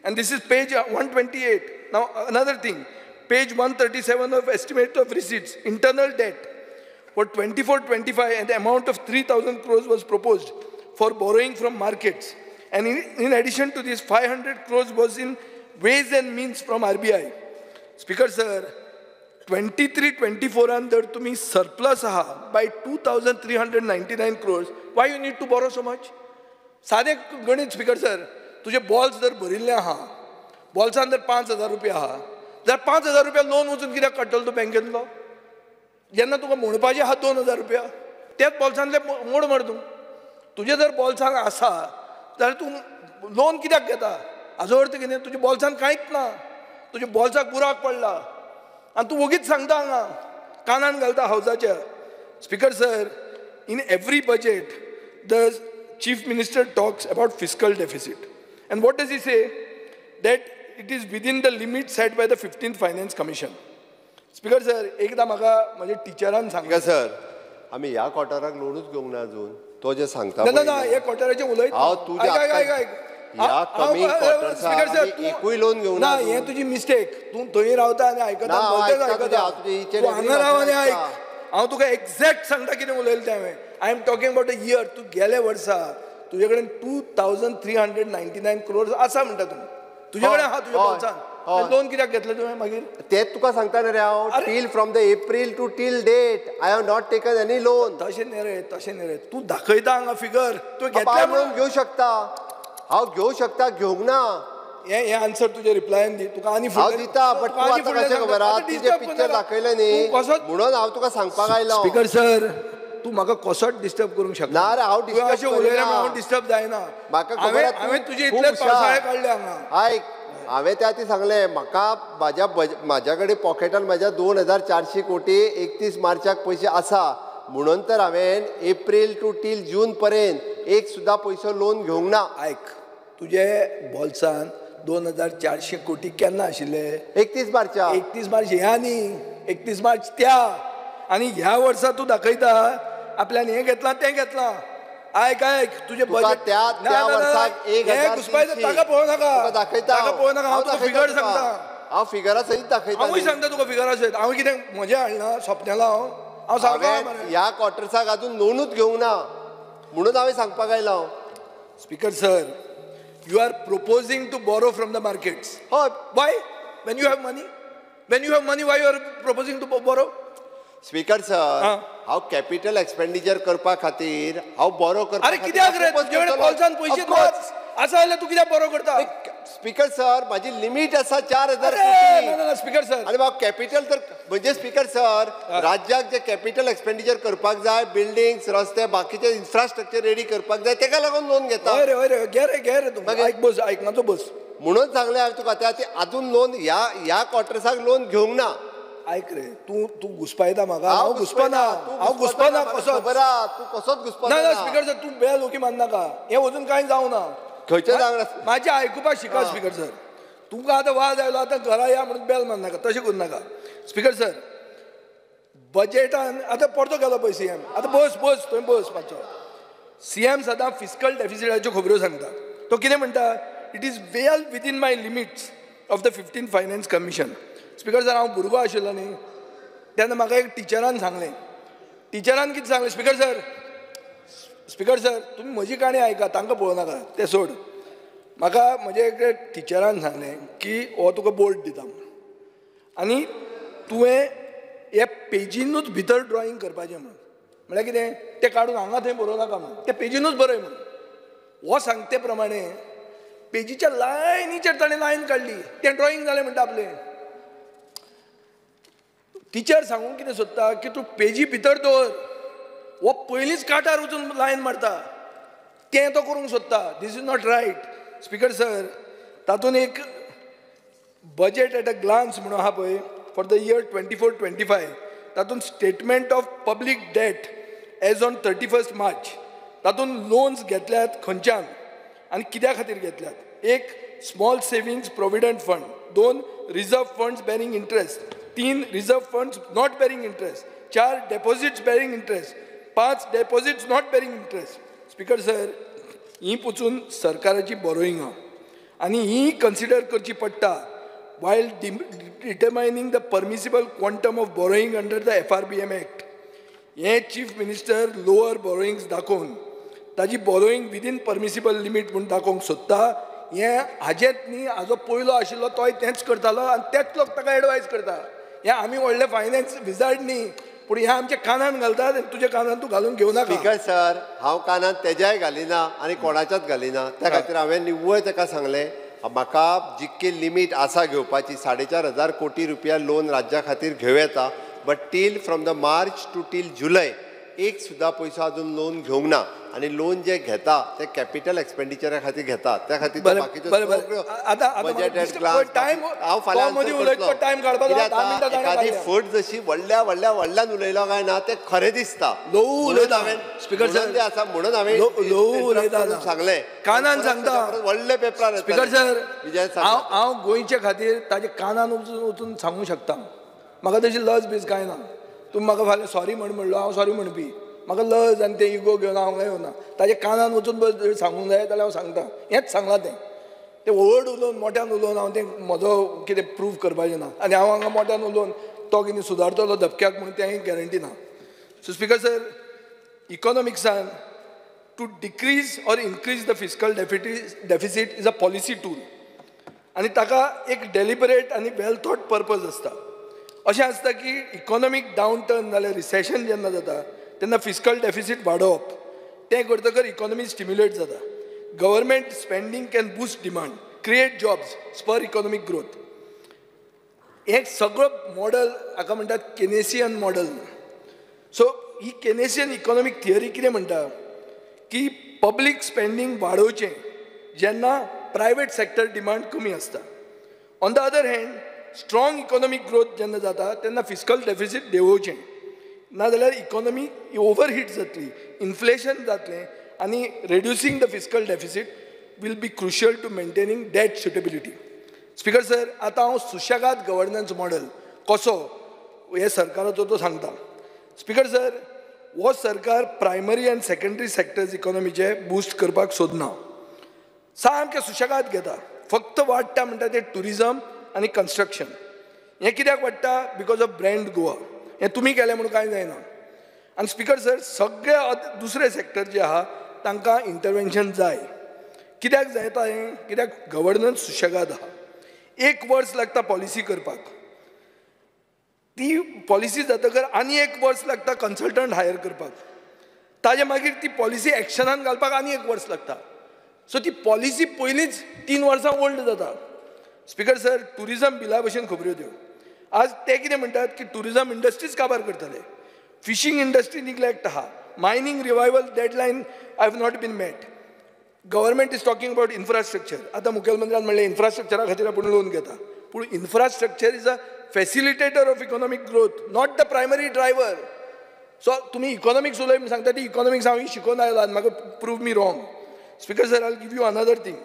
and this is page 128. Now another thing, page 137 of estimate of receipts, internal debt for 24-25 and the amount of 3,000 crores was proposed for borrowing from markets. And in addition to this, 500 crores was in ways and means from RBI. Speaker sir, 23-24 an जर तुमी surplus आहा by 2,399 crores, why you need to borrow so much? सादें गणित स्पीकर सर, तुजे बॉल्स जर भरिल्लें आहा, बॉल्सान जर 5,000 रुपया आहा जाल्यार 5,000 रुपया लोन वचून कित्याक काडटलो तूं बँकेंतलो? जेन्ना तुका म्हणपाचें आहा 2,000 रुपया, तेच बॉल्सांतले मोड मर तूं. तुजें जर बॉल्सान आसा जाल्यार तूं लोन कित्याक घेता? हाजो अर्थ कितें? तुज्या बॉल्सान कांयच ना, तुज्या बॉल्साक बुराक पडला आनी तूं वगीच सांगता हांगा, कानान घालता हावजाच्या. Speaker sir, in every budget the Chief Minister talks about fiscal deficit. And what does he say? That it is within the limit set by the 15th Finance Commission. Speaker sir, एकदा म्हाका म्हज्या टिचरान सांगलें. सर, आमी ह्या क्वॉर्टराक लोनूच घेवंक ना अजून. तो जे सांगता ना ना, ह्या क्वॉर्टराचें उलयत हांव तुज्या ह्या कमी क्वॉर्टर्साक एकूय लोन घेवंक ना. हें तुजी मिस्टेक. तूं थंय रावता आनी आयकता, आयकता. तूं हांगा राव आनी आयक. हांव तुका एक्झॅक्ट सांगता कितें उलयलें तें हांवें. I am talking about a year. तूं गेल्या वर्सा तुजे कडेन 2,399 crores आसा म्हणटा तूं. तुजे कडेन आहा तुज्या बोल्सान. लोन कित्याक घेतलें तुवें मागीर? तेंच तुका सांगता न्ही रे हांव. Till from the April to till date I have not taken any loan. तशें न्ही रे, तशें न्ही रे. तूं दाखयता हांगा फिगर. तूं घेतलें म्हणून घेवं शकता. हांव घेवं शकता, घेवंक ना. हें आन्सर तुजे रिप्लायन दी. तुका आनी हांव दिता, बट तूं आतां कशें खबर आहा, तुजें पिक्चर दाखयलें न्ही म्हणून हांव तुका सांगपाक आयलो. स्पीकर सर, तूं म्हाका कसोच डिस्टर्ब करूंक शकना. ना रे, हांव डिस्टर्ब अशें उलयलें म्हणून हांव डिस्टर्ब जायना. म्हाका खबर आहा, हांवें तुजे इतले पावसाळे काडले हांगा. आयक, हांवें त्या खातीर सांगलें, म्हाका म्हाज्या कडेन पॉकेटान म्हाज्या 2,400 कोटी 31 मार्चाक पयशे आसा म्हणून तर हांवें एप्रील टू टील जून पर्यंत एक सुद्दां पयसो लोन घेवंक ना. आयक, तुजे बोल्सान 2,400 कोटी केन्ना आशिल्ले? 31 मार्चाक. 31 मार्च ह्या न्ही, 31 मार्च त्या. आनी ह्या वर्सा तूं दाखयता आपल्यान हें घेतलां तें घेतलां. आयक आयक, तुजें बजेट त्या वर्साक 1,300. ताका पळोवं नाका, दाखयता, ताका पळोवं नाका. हांव तुका फिगर सांगता. हांव फिगरा सहीत दाखयता. हांवूय सांगता तुका फिगरा सयत. हांव कितें म्हजें हाडना सपनेला? हांव हांव सांगता ह्या क्वॉर्टर्साक अजून लोनूच घेवंक ना म्हणून हांवें सांगपाक आयलो. Speaker sir, you are proposing to borrow from the markets. हय. Why? When you have money? When you have money, why you are proposing to borrow? Speaker sir, हांव कॅपिटल एक्सपेंडिचर करपा खातीर हांव बोरो करपा. अरे कित्याक रे, तुजे कडेन बोल्सान पयशे आसा जाल्यार तूं कित्याक बोरो करता? स्पीकर सर, म्हाजी लिमीट आसा 4,000 कोटी. स्पीकर सर, आनी म्हाका कॅपिटल तर म्हणजे स्पीकर सर, राज्याक जे कॅपिटल एक्सपेंडिचर करपाक जाय, बिल्डिंग्स, रस्ते, बाकीचे इन्फ्रास्ट्रक्चर रेडी करपाक जाय, तेका लागून लोन घेता. हय रे, हय रे, घे रे, घे रे तूं. आयक बस, आयक मातसो बस. म्हणून सांगलें हांवें तुका, त्या खातीर आजून लोन ह्या क्वॉर्टर्साक लोन घेवंक ना. आयक रे, तूं तूं घुसपायता म्हाका. हांव घुसपना, हांव घुसपना. कसो तूं कसोच घुसपना. ना स्पीकर सर, तूं बेल ओकी माननाका. हें अजून कांय जावना. खंयचें जावना? म्हाजें आयकुपाक शिका स्पीकर सर. तुमकां आतां वाज आयलो, आतां घरा या म्हणून बेल मारनाका, तशें करूं नाका. स्पीकर सर, बजेटान आतां परतो गेलो पळय सी एम. आतां बस बस थंय बस मातसो. सी एम सदां फिस्कल डेफिसिटाच्यो खबऱ्यो सांगता. तो कितें म्हणटा? It is well within my limits of the 15th Finance Commission. Speaker sir, हांव भुरगो आशिल्लो न्ही तेन्ना म्हाका एक टिचरान सांगलें. टिचरान कितें सांगलें? स्पीकर सर, स्पीकर सर, तुमी म्हजी काणी आयका, तांकां पळोवं नाका, तें सोड. म्हाका म्हजे एक टिचरान सांगलें की हो तुका बोर्ड दिता म्हणून आनी तुवें हे पेजीनूच भितर ड्रॉइंग करपाचें म्हणून. म्हळ्यार कितें, तें काडून हांगा थंय बरोवं नाका म्हणून, ते पेजीनूच बरय म्हणून. हो सांगते प्रमाणे पेजीच्या लायनीचेर ताणें लायन काडली, तें ड्रॉइंग जालें म्हणटा आपलें. टिचर सांगूंक कितें सोदता की तूं पेजी भितर दवर, हो पयलींच काटार वचून लायन मारता, तें तो करूंक सोदता. This is not right. Speaker sir, तातूंत एक बजेट एट अ ग्लान्स म्हणून आहा पळय, for the year 24-25, तातूंत statement of public debt as on 31 March, तातूंत लोन्स घेतल्यात खंयच्यान आनी कित्या खातीर घेतल्यात. एक small savings provident fund, 2 reserve funds bearing interest, 3 reserve funds not bearing interest, 4 deposits bearing interest, 5 deposits not bearing interest. Speaker sir, ही पसून सरकाराची बोरोईंग आहा आनी ही कन्सिडर करची पडटा while determining the permissible quantum of borrowing under the FRBM Act. हे चीफ मिनिस्टर लोअर बोरोईंग्स दाखोवन ताजी बोरोईंग विदीन परमिसिबल लिमीट म्हूण दाखोवंक सोदता. हें हाजेंत न्ही, हाजो पयलो आशिल्लो तोय तेंच करतालो आनी तेच लोक ताका एडवायज करता. हें आमी व्हडले फायनान्स विजार्ड न्ही, पूण हें आमच्या कानान घालतात आनी तुज्या कानान तूं घालून घेवं नाका. स्पीकर सर, हांव कानान तेज्याय घालिना आनी कोणाच्याच घालिना. त्या खातीर हांवें निव्वळ ताका सांगलें, म्हाका जितकी लिमीट आसा घेवपाची 4,500 कोटी रुपया लोन राज्या खातीर घेवं येता, but till from the March to till जुलय एक सुद्दां पयसो अजून लोन घेवंक ना. आनी लोन जे घेता ते कॅपिटल एक्सपेंडिचरा खातीर घेता, त्या खातीर बाकीच्यो हांव फाल्यां एखादी फट जशी व्हडल्या व्हडल्या व्हडल्यान उलयलो काय ना तें खरें दिसता. म्हणून आसा म्हणून हांवें सांगलें, कानान सांगता व्हडले पेपरार. स्पीकर सर, हांव गोंयचे खातीर ताजे कानान वचून वचून सांगूंक शकता. म्हाका तशी लज बीज कांय ना. तुमी म्हाका फाल्यां सॉरी म्हण म्हणलो, हांव सॉरी म्हणपी. म्हाका लज आनी ते इगो घेवन हांव हांगा येवना. ताजे कानान वचून बस सांगूंक जाय जाल्यार हांव सांगता. हेंच सांगलां तें, तें व्हड उलोवन मोट्यान उलोवन हांव तें म्हजो कितें प्रूव करपाचें ना. आनी हांव हांगा मोट्यान उलोवन तो कितें सुदारतलो धपक्याक म्हणून तेंय गॅरंटी ना. सो स्पीकर सर, इकॉनॉमिक्सान to decrease or increase the fiscal deficit is a policy tool आनी ताका एक डेलिबरेट आनी वेल थॉट पर्पज आसता. अशें आसता की इकॉनॉमीक डावन टर्न जाल्यार रिसेशन जेन्ना जाता तेन्ना फिस्कल डेफिसीट वाडोवप, तें करतकर इकॉनॉमी स्टिम्युलेट जाता. Government spending can boost demand, create jobs, spur economic growth. हें सगळो मॉडल हाका म्हणटात केनेसियन मॉडल. सो ही केनेसियन इकॉनॉमीक थियरी कितें म्हणटा की पब्लीक स्पेंडींग वाडोवचें जेन्ना प्रायवेट सेक्टर डिमांड कमी आसता. On the other hand strong economic growth जेन्ना जाता तेन्ना फिस्कल डेफिसीट देंवोवचें, नाजाल्यार इकॉनॉमी ओवरहीट जातली, इन्फ्लेशन जातलें आनी reducing the fiscal deficit will be crucial to maintaining debt suitability. Speaker sir, आतां हांव सुशेगाद गव्हर्नन्स मॉडल कसो हे सरकाराचो तो सांगता. स्पीकर सर, हो सरकार प्रायमरी आनी सेकेंडरी सेक्टर्स इकॉनॉमीचे बूस्ट करपाक सोदना, सामकें सुशेगाद घेता. फक्त वाडटा म्हणटा तें ट्युरिजम आनी कन्स्ट्रक्शन. हें कित्याक वाडटा? Because of brand Goa. हें तुमी केलें म्हणून कांय जायना. आनी स्पीकर सर, सगळे दुसरे सेक्टर जे आहा तांकां इंटरवेन्शन जाय. कित्याक जायता हें? कित्याक गव्हर्नन्स सुशेगाद आहा. एक वर्स लागता पॉलिसी करपाक, ती पॉलिसी जातकर आनी एक वर्स लागता कन्सल्टंट हायर करपाक, ताजे मागीर ती पॉलिसी एक्शनान घालपाक आनी एक वर्स लागता. सो ती पॉलिसी पयलींच 3 वर्सां ओल्ड जाता. स्पीकर सर, ट्युरिजम बिला भशेन खबऱ्यो त्यो. आज ते कितें म्हणटात की ट्युरिजम इंडस्ट्रीज काबार करतले, फिशींग इंडस्ट्री निग्लेक्ट आहा, mining revival deadline have not been met, government is talking about infrastructure. आतां मुखेलमंत्र्यान म्हणलें इन्फ्रास्ट्रक्चरा खातीर आपूण लोन घेता, पूण infrastructure is a facilitator of economic growth, not the primary driver. So तुमी इकॉनॉमिक्स उलय म्हूण सांगता, ती इकॉनॉमिक्स हांव शिकोवन आयला आनी म्हाका prove me wrong. Speaker sir, I give you another thing.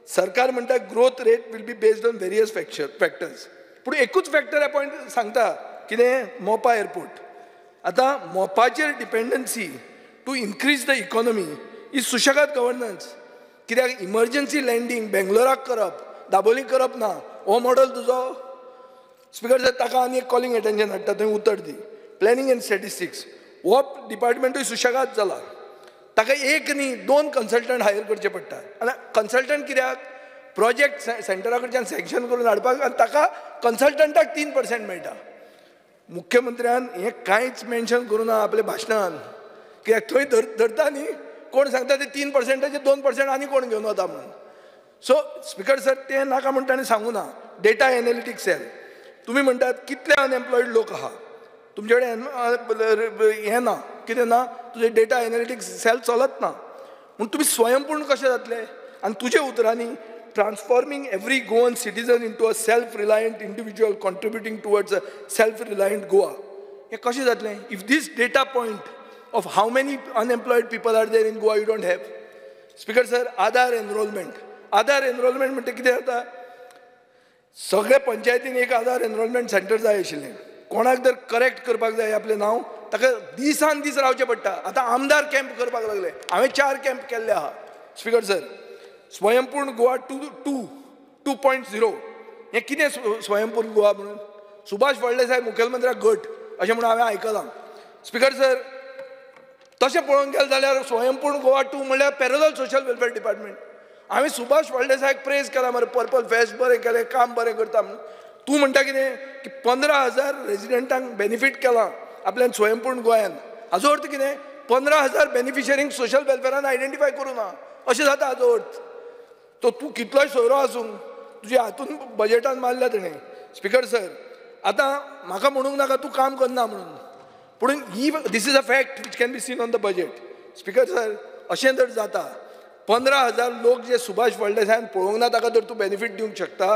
सरकार म्हणटा growth rate will be based on various factors, पूण एकूच फॅक्टर अपॉयंट सांगता कितें? मोपा एअरपोर्ट. आतां मोपाचेर dependency to increase the economy is सुशेगाद गव्हर्नन्स. कित्याक इमर्जन्सी लँडींग बेंगलोराक करप, दाबोली करप ना, हो मॉडल तुजो. स्पीकर सर, ताका आनी एक कॉलिंग एटेन्शन हाडटा, थंय उतर दी. प्लॅनिंग एंड स्टॅटिस्टिक्स हो डिपार्टमेंटूय सुशेगाद जाला, ताका एक न्ही 2 कन्सल्टंट हायर करचे पडटा. आनी कन्सल्टंट कित्याक? प्रोजेक्ट सेंटरा कडच्यान सँक्शन करून हाडपाक, आनी ताका कन्सल्टंटाक 3% मेळटा. मुख्यमंत्र्यान हें कांयच मेन्शन करूं ना आपल्या भाशणान, कित्याक थंय धरता न्ही कोण सांगता ते 3%चे 2% आनी कोण घेवन वता म्हणून. सो स्पीकर सर, तें नाका म्हण ताणें सांगूं ना. डेटा एनालिटिक्स सेल, तुमी म्हणटात कितले अनएम्प्लॉयड लोक आहा, तुमचे कडेन हें ना, कितें ना, तुजें डेटा एनालिटिक्स सेल चलत ना, म्हूण तुमी स्वयंपूर्ण कशें जातले? आनी तुजे उतरांनी transforming every Goan citizen into a self reliant individual contributing towards a self reliant Goa. हें कशें जातलें if this data point of how many unemployed people are there in Goa you don't have. Speaker sir, Aadhaar enrolment. Aadhaar enrolment म्हणटा कितें जाता, सगळ्या पंचायतीन एक आधार एनरोलमेंट सेंटर जाय आशिल्लें. कोणाक जर करेक्ट करपाक जाय आपलें नांव, ताका दिसान दीस रावचें पडटा. आतां आमदार कॅम्प करपाक लागले, हांवें 4 कॅम्प केल्ले आहा. Speaker sir, Swayampurna Goa 2.0 हें कितें स्वयंपूर्ण गोवा म्हणून सुभाष फळदेसाय मुखेलमंत्र्याक गट अशें म्हणून हांवें आयकलां. स्पीकर सर, तशें पळोवंक गेलें जाल्यार स्वयंपूर्ण गोवा 2 म्हणल्यार पॅरलल सोशल वेलफेअर डिपार्टमेंट. हांवें सुभाष फळदेसायक प्रेज केला मरे, पर्पल फेस्ट बरें केलें, काम बरें करता म्हणून. तूं म्हणटा कितें की 15,000 रेजिडेंटांक बेनिफीट केलां आपल्यान स्वयंपूर्ण गोंयान. हाजो अर्थ कितें, 15,000 बेनिफिशरींक सोशल वेलफेरान आयडेंटिफाय करूं ना अशें जाता हाजो अर्थ. तो तूं कितलोय सोयरो आसूं तुज्या हातून बजेटान मारल्या तेणें. स्पीकर सर, आतां म्हाका म्हणूंक नाका तूं काम करना म्हणून, पूण ही this is a fact which can be seen on the budget. Speaker sir, अशें जर जाता 15,000 लोक जे सुभाष फळदेसायान पळोवंक ना ताका जर तूं बेनिफीट दिवंक शकता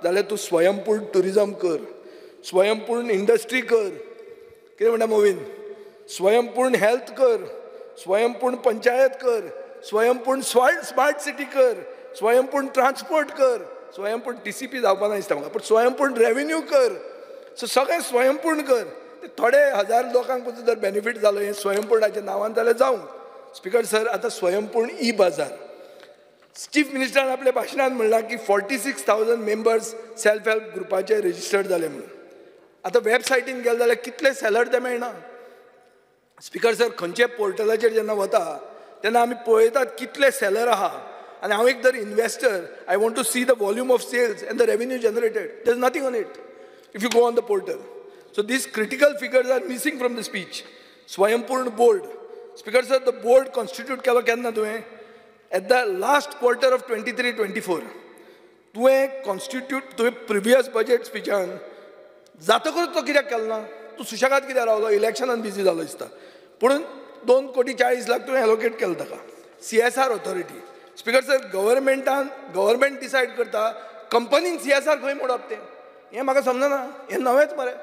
जाल्यार तूं स्वयंपूर्ण ट्युरिजम कर, स्वयंपूर्ण इंडस्ट्री कर, कितें म्हणटा मोवीन, स्वयंपूर्ण हेल्थ कर, स्वयंपूर्ण पंचायत कर, स्वयंपूर्ण स्मार्ट सिटी कर, स्वयंपूर्ण ट्रान्सपोर्ट कर, स्वयंपूर्ण TCP जावपा ना दिसता म्हाका, पूण स्वयंपूर्ण रेवेन्यू कर. सो सगळें स्वयंपूर्ण कर. ते थोडे हजार लोकांक पसून जर बेनिफीट जालो हें स्वयंपूर्णाच्या नांवान जाल्यार जावं. स्पीकर सर, आतां स्वयंपूर्ण ई बाजार. चीफ मिनिस्टरान आपल्या भाशणान म्हणलां की 46,000 मेंबर्स सेल्फ हेल्प ग्रुपाचे रजिस्टर्ड जाले म्हणून. आतां वेबसायटीन गेले जाल्यार कितले सेलर ते मेळना. स्पीकर सर, खंयच्या पोर्टलाचेर जेन्ना वता तेन्ना आमी पळयतात कितले सेलर आहा, आनी हांव एक जर investor, I want to see the volume of sales and the revenue generated. There is nothing on it if you go on the portal. So these critical figures are missing from the speech. Swayampurna board. Speaker sir, the board constitute केलो केन्ना तुवें? At the last quarter of 23-24. तुवें कॉन्स्टिट्यूट, तुवें प्रिवियस बजेट स्पिचान जातकूच तो कित्याक केलो ना? तूं सुशेगाद कित्याक रावलो? इलेक्शनान बिजी जालो दिसता. पूण 2,40,00,000 तुवें एलोकेट केलो ताका. CSR authority. Speaker sir, गव्हर्मेंटान गव्हर्मेंट डिसायड करता कंपनीन CSR खंय मोडप तें, हें म्हाका समजना. हें नवेंच मरे.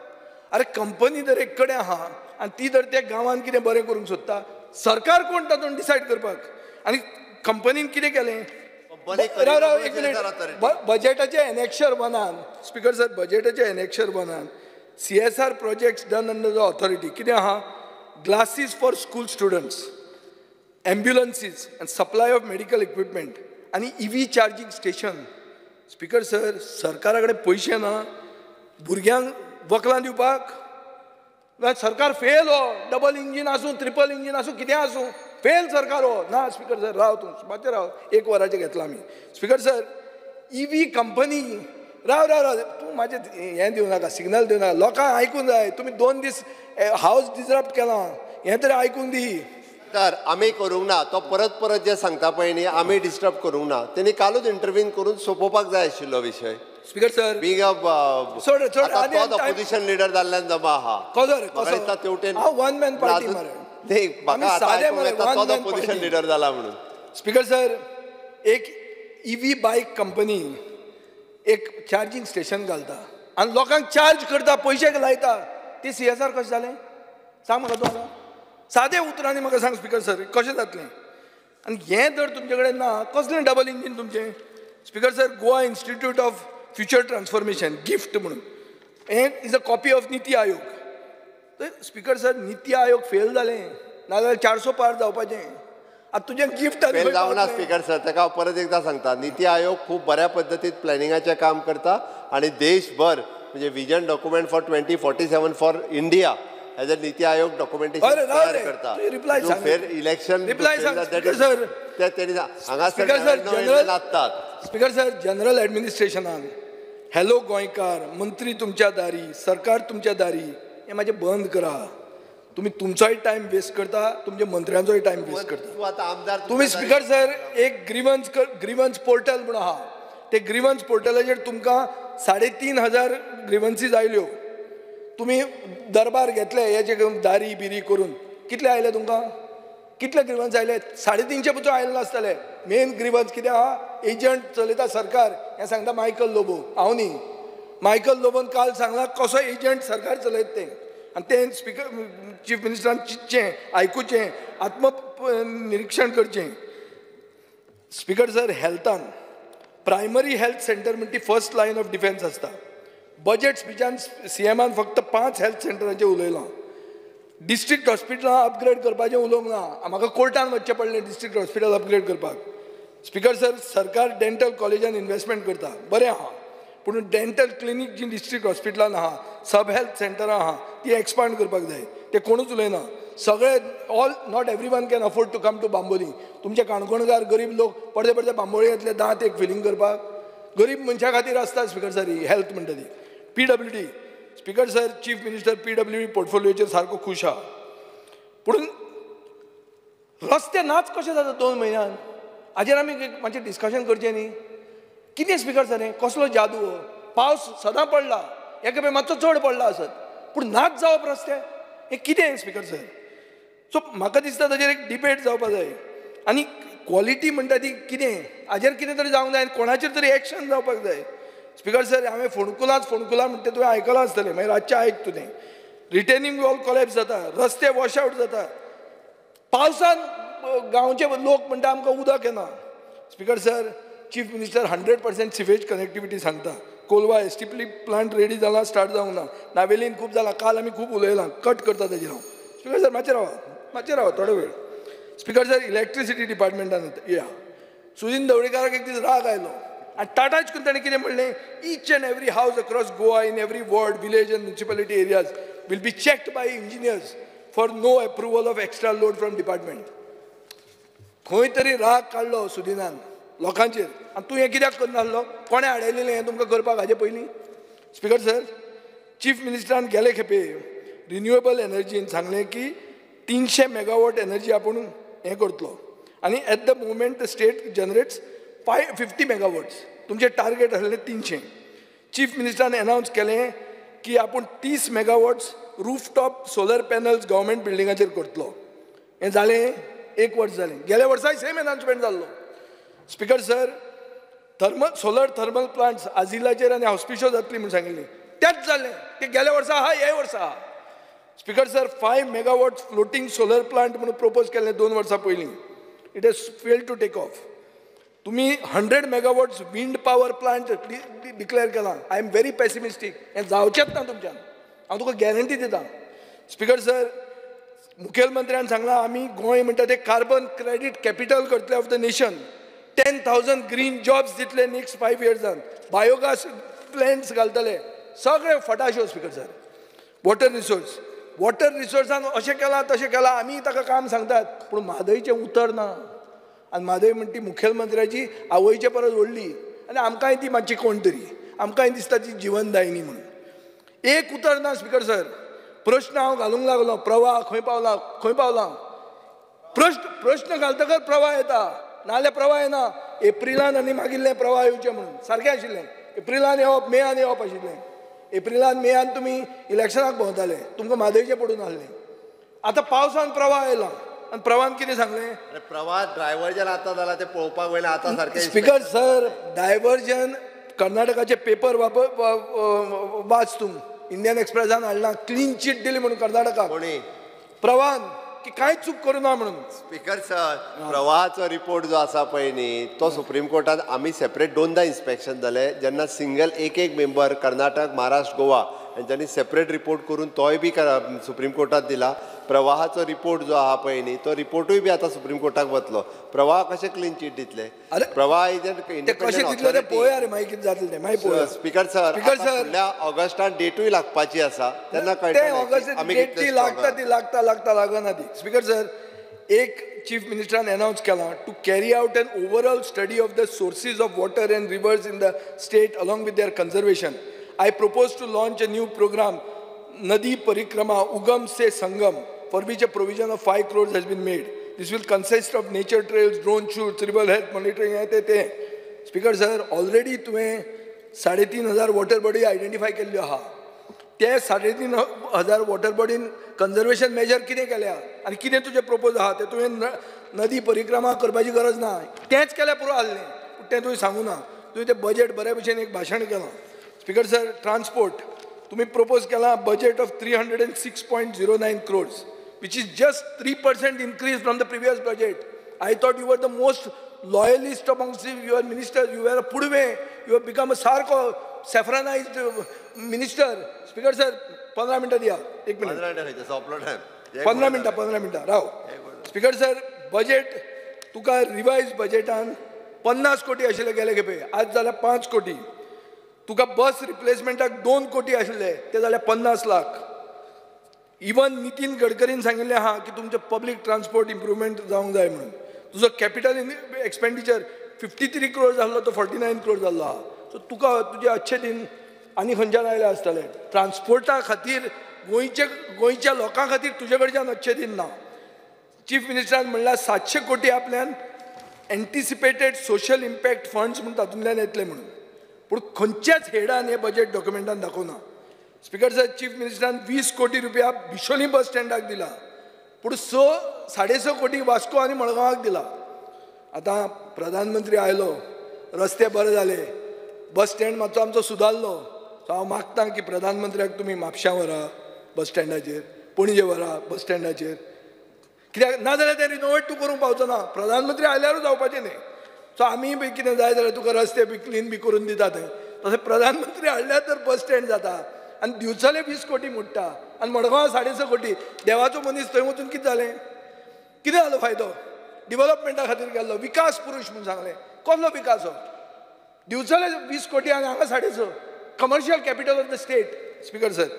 अरे कंपनी जर एक कडेन आहा आनी ती जर त्या गांवान कितें बरें करूंक सोदता, सरकार कोण तातूंत डिसायड करपाक? आनी कंपनीन कितें केलें? राव राव एक मिनीट. बजेटाचे एनेक्शर 1 स्पीकर सर, बजेटाचे annexure 1 CSR projects done under the authority कितें आहा? Glasses for school students, ambulances and supply of medical equipment आनी EV charging station. Speaker sir, सरकारा कडेन पयशे ना भुरग्यांक वकलां दिवपाक. सरकार फेल हो, डबल इंजीन आसूं, ट्रिपल इंजीन आसूं, कितें आसूं, फेल सरकार हो ना. स्पीकर सर, राव तूं मातशें राव, 1 वराचें घेतलां आमी. स्पीकर सर, EV company, राव राव राव, तूं म्हाजें हें दिवं नाका, सिग्नल दिवं नाका, लोकांक आयकूंक जाय. तुमी 2 दीस हावस डिसरप्ट केलां, हें तरी आयकूंक दी. तर आमी करूंक ना, तो परत परत जे सांगता पळय न्ही, आमी डिस्टर्ब करूंक ना. तेणी कालूच इंटरवीन करून सोंपोवपाक जाय आशिल्लो विशय. स्पीकर सर, बींग सोड सोड, तोच ऑपोजिशन लिडर जाल्ल्यान जमा आहा. कसो तेवटेन हांव वन मॅन पार्टी मरे, न्ही म्हाका आतां आयकूंक येता तोच ऑपोजिशन लिडर जाला म्हणून. स्पीकर सर, एक EV बायक कंपनी एक चार्जींग स्टेशन घालता आनी लोकांक चार्ज करता, पयशे लायता, ती CSR कशें जालें सांग म्हाका तूं आतां. सादे उतरांनी म्हाका सांग स्पीकर सर, कशें जातलें? आनी हें जर तुमचे कडेन ना, कसलें डबल इंजीन तुमचें? Speaker sir, Goa institute of future transformation gift म्हणून हें is a copy of NITI Aayog. तर speaker sir, NITI Aayog fail जालें, नाजाल्यार 400 पार जावपाचें. आतां तुजें गिफ्ट फेल जावना. स्पीकर सर, ताका हांव परत एकदां सांगता, नीती आयोग खूब बऱ्या पद्दतीन प्लॅनिंगाचें काम करता आनी देशभर म्हणजे vision document for 2047 for India as a NITI Aayog documentation तयार करता. फेर इलेक्शन हांगासर नाचतात. स्पीकर सर, जनरल एडमिनिस्ट्रेशनान हॅलो गोंयकार, मंत्री तुमच्या दारी, सरकार तुमच्या दारी, हें मातशें बंद करा. तुमी तुमचोय टायम वेस्ट करता, तुमच्या मंत्र्यांचोय टायम वेस्ट करता. तुमी स्पीकर सर, एक ग्रीवन्स पोर्टल म्हणून आहा, ते ग्रीवन्स पोर्टलाचेर तुमकां 3,500 ग्रीवन्सीज आयल्यो. तुमी दरबार घेतले हेचे दारी बिरी करून, कितले आयले तुमकां? कितले ग्रीवन्स आयले? 350 पसून आयले नासतले. मेन ग्रीवन्स कितें आहा? एजंट चलयता सरकार, हें सांगता मायकल लोबो, हांव न्ही. मायकल लोबोन काल सांगलां कसो एजंट सरकार चलयता तें. आनी तें स्पिकर चीफ मिनिस्टरान चिंतचें, आयकुचें, आत्मनिरिक्षण करचें. स्पिकर सर, हेल्थान प्रायमरी हेल्थ सेंटर म्हणटी ती फर्स्ट लायन ऑफ डिफेन्स आसता. बजेट स्पिचान सीएमान फक्त 5 हेल्थ सेंटरांचेर उलयलां. डिस्ट्रिक्ट हॉस्पिटलां अपग्रेड करपाचें उलोवंक ना. म्हाका कोर्टान वचचें पडलें डिस्ट्रिक्ट हॉस्पिटल अपग्रेड करपाक. स्पिकर सर, सरकार डेंटल कॉलेजान इन्वेस्टमेंट करता, बरें आहा, पूण डेंटल क्लिनीक जी डिस्ट्रिक्ट हॉस्पिटलान आहा, सब हेल्थ सेंटरां आहा, ती एक्सपांड करपाक जाय. ते कोणूच उलयना. सगळे all not every one can afford to come to Bambolim. तुमचे काणकोणकार गरीब लोक पडते पडते बांबोळी येतले दांत एक फिलींग करपाक. गरीब मनशा खातीर आसता स्पिकर सर ही हेल्थ म्हणटा ती. PWD speaker sir, chief minister PWD पोर्टफोलियोचेर सारको खूश आहा, पूण रस्ते नाच कशे जाता 2 म्हयन्यान? हाजेर आमी मातशें डिस्कशन करचें न्ही. कितें स्पिकर सर हें कसलो जादू हो? पावस सदां पडला, एके खेपे मातसो चड पडला आसत, पूण नाच जावप रस्ते हें कितें स्पिकर सर? सो म्हाका दिसता ताजेर एक डिबेट जावपा जाय. आनी क्वॉलिटी म्हणटा ती कितें, हाजेर कितें तरी जावंक जाय आनी कोणाचेर तरी एक्शन जावपाक जाय. स्पिकर सर, हांवें फोंडकुलांच फोंडकुलां म्हणटा तुवें आयकलां आसतलें, मागीर रातचें आयक तूं. तें रिटेनिंग वॉल कोलॅप्स जाता, रस्ते वॉश आवट जाता, पावसान गांवचे लोक म्हणटा आमकां उदक येना. Speaker sir, chief minister 100% sewage connectivity सांगता. कोलवा STP plant ready जाला, स्टार्ट जावंक ना. नावेलीन खूब जाला, काल आमी खूब उलयलां, कट करता ताजेर हांव. स्पिकर सर, मातशें रावा, मातशें रावा थोडो वेळ. स्पिकर सर, इलेक्ट्रिसिटी डिपार्टमेंटान या सुदिन ढवळीकाराक एक दीस राग आयलो आनी टाटाच करून ताणें कितें म्हणलें, each and every house across Goa in every ward, village and municipality areas will be checked by engineers for no approval of extra load from department. खंय तरी राग काडलो सुदिनान लोकांचेर. आनी तूं हें कित्याक करनासलो? कोणें हाडयलें हें तुमकां करपाक हाजे पयलीं? स्पिकर सर, चीफ मिनिस्टरान गेले खेपे रिन्युएबल एनर्जीन सांगलें की 300 मेगावॉट एनर्जी आपूण हें करतलो आनी at the moment the state generates 550 megawatts. तुमचें टार्गेट आसलें 300. चीफ मिनिस्टरान एनावन्स केलें की आपूण 30 megawatts rooftop solar panels government बिल्डिंगाचेर करतलो. हें जालें, 1 वर्स जालें. गेल्या वर्साय सेम एनावन्समेंट जाल्लो. Speaker sir, thermal solar thermal plants आझिलाचेर आनी हॉस्पिशो जातली म्हूण सांगिल्ली, तेंच जालें. तें गेल्या वर्सा आहा, ह्याय वर्सा आहा. Speaker sir, 5 megawatt floating solar plant म्हणून प्रपोज केल्लें 2 वर्सां पयलीं, it has failed to take off. तुमी 100 megawatts wind power plant declare केलां. I am very pessimistic, हें जावचेंच ना तुमच्यान, हांव तुका गॅरंटी दितां. स्पिकर सर, मुखेलमंत्र्यान सांगलां आमी गोंय म्हणटा तें कार्बन क्रेडीट कॅपिटल करतले of the nation, 10,000 green jobs दितले नेक्स्ट 5 इयर्सान, बायोगॅस प्लॅन्ट्स घालतले, सगळे फटाश्यो. Speaker sir, water resource, water रिसोर्सान अशें केलां तशें केलां, आमी ताका काम सांगतात, पूण म्हादयचें उतर ना. आनी म्हादय म्हणटी ती मुखेलमंत्र्याची आवयचे परस व्हडली आनी आमकांय ती मातशी कोण तरी, आमकांय दिसता ती जिवनदायिनी म्हणून. एक उतर ना स्पिकर सर. प्रश्न हांव घालूंक लागलो, प्रवाह खंय पावला, खंय पावला? प्रश्न घालतकच प्रवाह येता, नाजाल्यार प्रवाह येना. एप्रिलान आनी मागिल्लें प्रवाह येवचें म्हणून सारकें आशिल्लें. एप्रिलान येवप, मेयान येवप आशिल्लें. एप्रिलान मेयान तुमी इलेक्शनाक भोंवताले, तुमकां म्हादयचें पडून आसलें. आतां पावसान प्रवाह आयला आनी प्रवाहान कितें सांगलें? प्रवाह डायवर्जन आतां जालां तें पळोवपाक वयलें आतां सारकें. स्पिकर सर, डायवर्जन कर्नाटकाचे पेपर वाच तूं, इंडियन एक्सप्रेसान हाडला, क्लीन चीट दिली म्हणून कर्नाटकाक प्रवाहान की कांय चूक करूं ना म्हणून. स्पिकर सर, प्रवाहाचो रिपोर्ट जो आसा पळय न्ही तो सुप्रीम कोर्टान आमी सेपरेट 2दा इन्स्पेक्शन जालें, जेन्ना सिंगल एक एक मेंबर कर्नाटक, महाराष्ट्र, गोवा हेंच्यांनी सेपरेट रिपोर्ट करून तोय बी सुप्रीम कोर्टात दिला. प्रवाहाचो रिपोर्ट जो आहा पळय न्ही तो रिपोर्टूय बी आतां सुप्रीम कोर्टाक वतलो. प्रवाह कशें क्लीन चीट दितले? प्रवाह is an independent. Speaker sir, फुडल्या ऑगस्टान डेटूय लागपाची आसा, तेन्ना कळटा लागता ती लागता लागता लागना ती. स्पिकर सर, एक चीफ मिनिस्टरान अनावन्स केलां to carry out an overall study of the sources of water and rivers in the state along with their conservation. I propose to launch a new program, Nadi Parikrama Ugam Se Sangam, for which a provision of 5 crores has been made. This will consist of nature trails, drone shoots, river health monitoring. Speaker sir, already तुवें 3,500 water body identify केल्ल्यो आहा. ते 3,500 वॉटर बॉडीन कन्जर्वेशन मेजर कितें केल्या आनी कितें तुजें प्रपोज आहा तें तुवें नदी परिक्रमा करपाची गरज ना, तेंच केल्यार पुरो आहलें, पूण तें तुवें सांगूं ना. तुवें तें बजेट बरे भशेन एक भाशण केलां. Speaker sir, transport तुमी प्रपोज केला budget of 306.09 crores, which is just 3% increase from the previous budget. I thought you were the most loyalist amongst your ministers. You were a Pudve. You have become a सारको saffronized minister. Speaker sir, 15 मिनटां दिया, एक मिनिट. 15 मिनटां, 15 मिनटां राव. स्पीकर सर, बजेट तुका रिवायज बजेटान 50 कोटी आशिल्ले गेले खेपे, आज जाल्यार 5 कोटी. तुका बस रिप्लेसमेंटाक 2 कोटी आशिल्ले, ते जाल्यार 50 लाख. इवन नितीन गडकरीन सांगिल्लें आहा की तुमचें पब्लीक ट्रान्सपोर्ट इम्प्रुवमेंट जावंक जाय म्हणून. तुजो कॅपिटल एक्सपेंडिचर 53 क्रोर जाल्लो तो 49 क्रोर जाल्लो आहा. सो तुका तुजे अच्छे दिन आनी खंयच्यान आयले आसतले. ट्रान्सपोर्टा खातीर गोंयच्या लोकां खातीर तुजे कडच्यान अच्छे दिन ना. चीफ मिनिस्टरान म्हणल्यार 700 कोटी आपल्यान एन्टिसिपेटेड सोशल इम्पॅक्ट फंड्स म्हूण तातूंतल्यान येतले म्हणून, पूण खंयच्याच हेडान हे बजेट डॉक्युमेंटान दाखोवना. स्पीकर सर, चीफ मिनिस्टरान 20 कोटी रुपया बिशोली बस स्टँडाक दिला, पूण 6.5 कोटी वास्को आनी मडगांवाक दिला. आतां प्रधानमंत्री आयलो, रस्ते बरे जाले, बस स्टँड मातसो आमचो सुदारलो. सो हांव मागता की प्रधानमंत्र्याक तुमी म्हापश्यां व्हरा बस स्टँडाचेर, पणजे व्हरा बस स्टँडाचेर, कित्याक ना जाल्यार तें रिनोवेट तूं करूंक पावचो ना. प्रधानमंत्री आयल्यारूच जावपाचें न्ही. सो आमी बी कितें जाय जाल्यार तुका रस्ते बी क्लीन बी करून दिता थंय. तशें प्रधानमंत्री हाडल्यार तर बस स्टँड जाता. आनी दिवचले 20 कोटी मोडटा आनी मडगांवां 6.5 कोटी. देवाचो मनीस थंय वचून कितें जालें, कितें जालो फायदो? डिवलपमेंटा खातीर गेल्लो, विकास पुरूश म्हूण सांगलें, कसलो विकास हो? दिवचले 20 कोटी आनी हांगा 6.5. Commercial capital of the state. Speaker sir,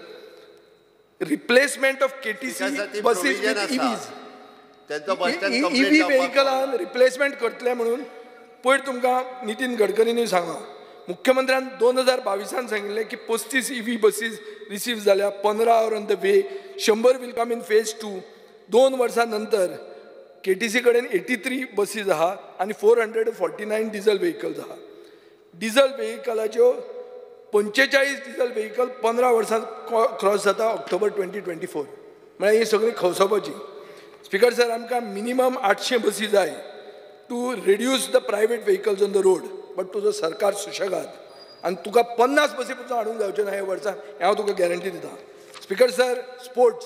replacement of KTC buses with EVs, EV व्हेकलान replacement करतले म्हणून पयर तुमकां नितीन गडकरीनूय सांगलां. मुख्यमंत्र्यान 2022 सांगिल्लें की 35 EV buses receive जाल्या, 15 are on the way, 100 will come in phase 2. 2 वर्सां नंतर KTC कडेन 83 बसीस आहा आनी 449 डिझल व्हेकल्स आहा. डिझल व्हेकलाच्यो 45 डिझल व्हेकल 15 वर्सां क्रॉस जाता ऑक्टोबर 2024. म्हळ्यार ही सगळी खवसोवपाची. स्पीकर सर, आमकां मिनिमम 800 बसी जाय to reduce the private vehicles on the road. But तुजो सरकार सुशेगाद आनी तुका 50 बसी पसून हाडूंक जावच्यो ना ह्या वर्सा, हें हांव तुका गॅरंटी दिता. स्पीकर सर, स्पोर्ट्स,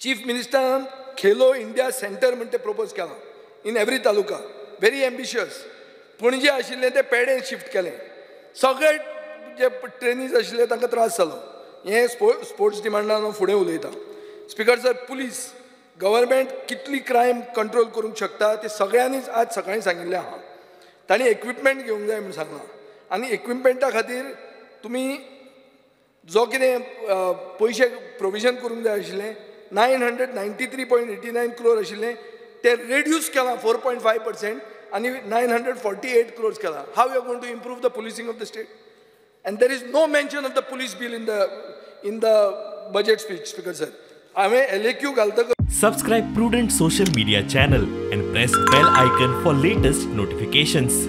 चीफ मिनिस्टरान खेलो इंडिया सेंटर म्हण तें प्रपोज केलां in every taluka, very ambitious. Panaji आशिल्लें तें पेडें शिफ्ट केलें, सगळे जे ट्रेनीज आशिल्ले तांकां त्रास जालो. हें स्पोर्ट्स डिमांडान हांव फुडें उलयतां. स्पीकर सर, पुलीस गव्हर्मेंट कितली क्रायम कंट्रोल करूंक शकता ते सगळ्यांनीच आज सकाळीं सांगिल्लें आहा. तांणी इक्विपमेंट घेवंक जाय म्हूण सांगलां आनी इक्विपमेंटा खातीर तुमी जो कितें पयशे प्रोविजन करूंक जाय आशिल्लें 993.89 क्रोर आशिल्लें ते रेड्यूस केलां 4.5% आनी 948 क्रोर्स केलां. How you are going to improve the policing of the state? And there is no mention of the police bill in the budget speech. Speaker sir, हांवें LAQ घालतकच. Subscribe Prudent Social Media channel and press bell icon for latest notifications.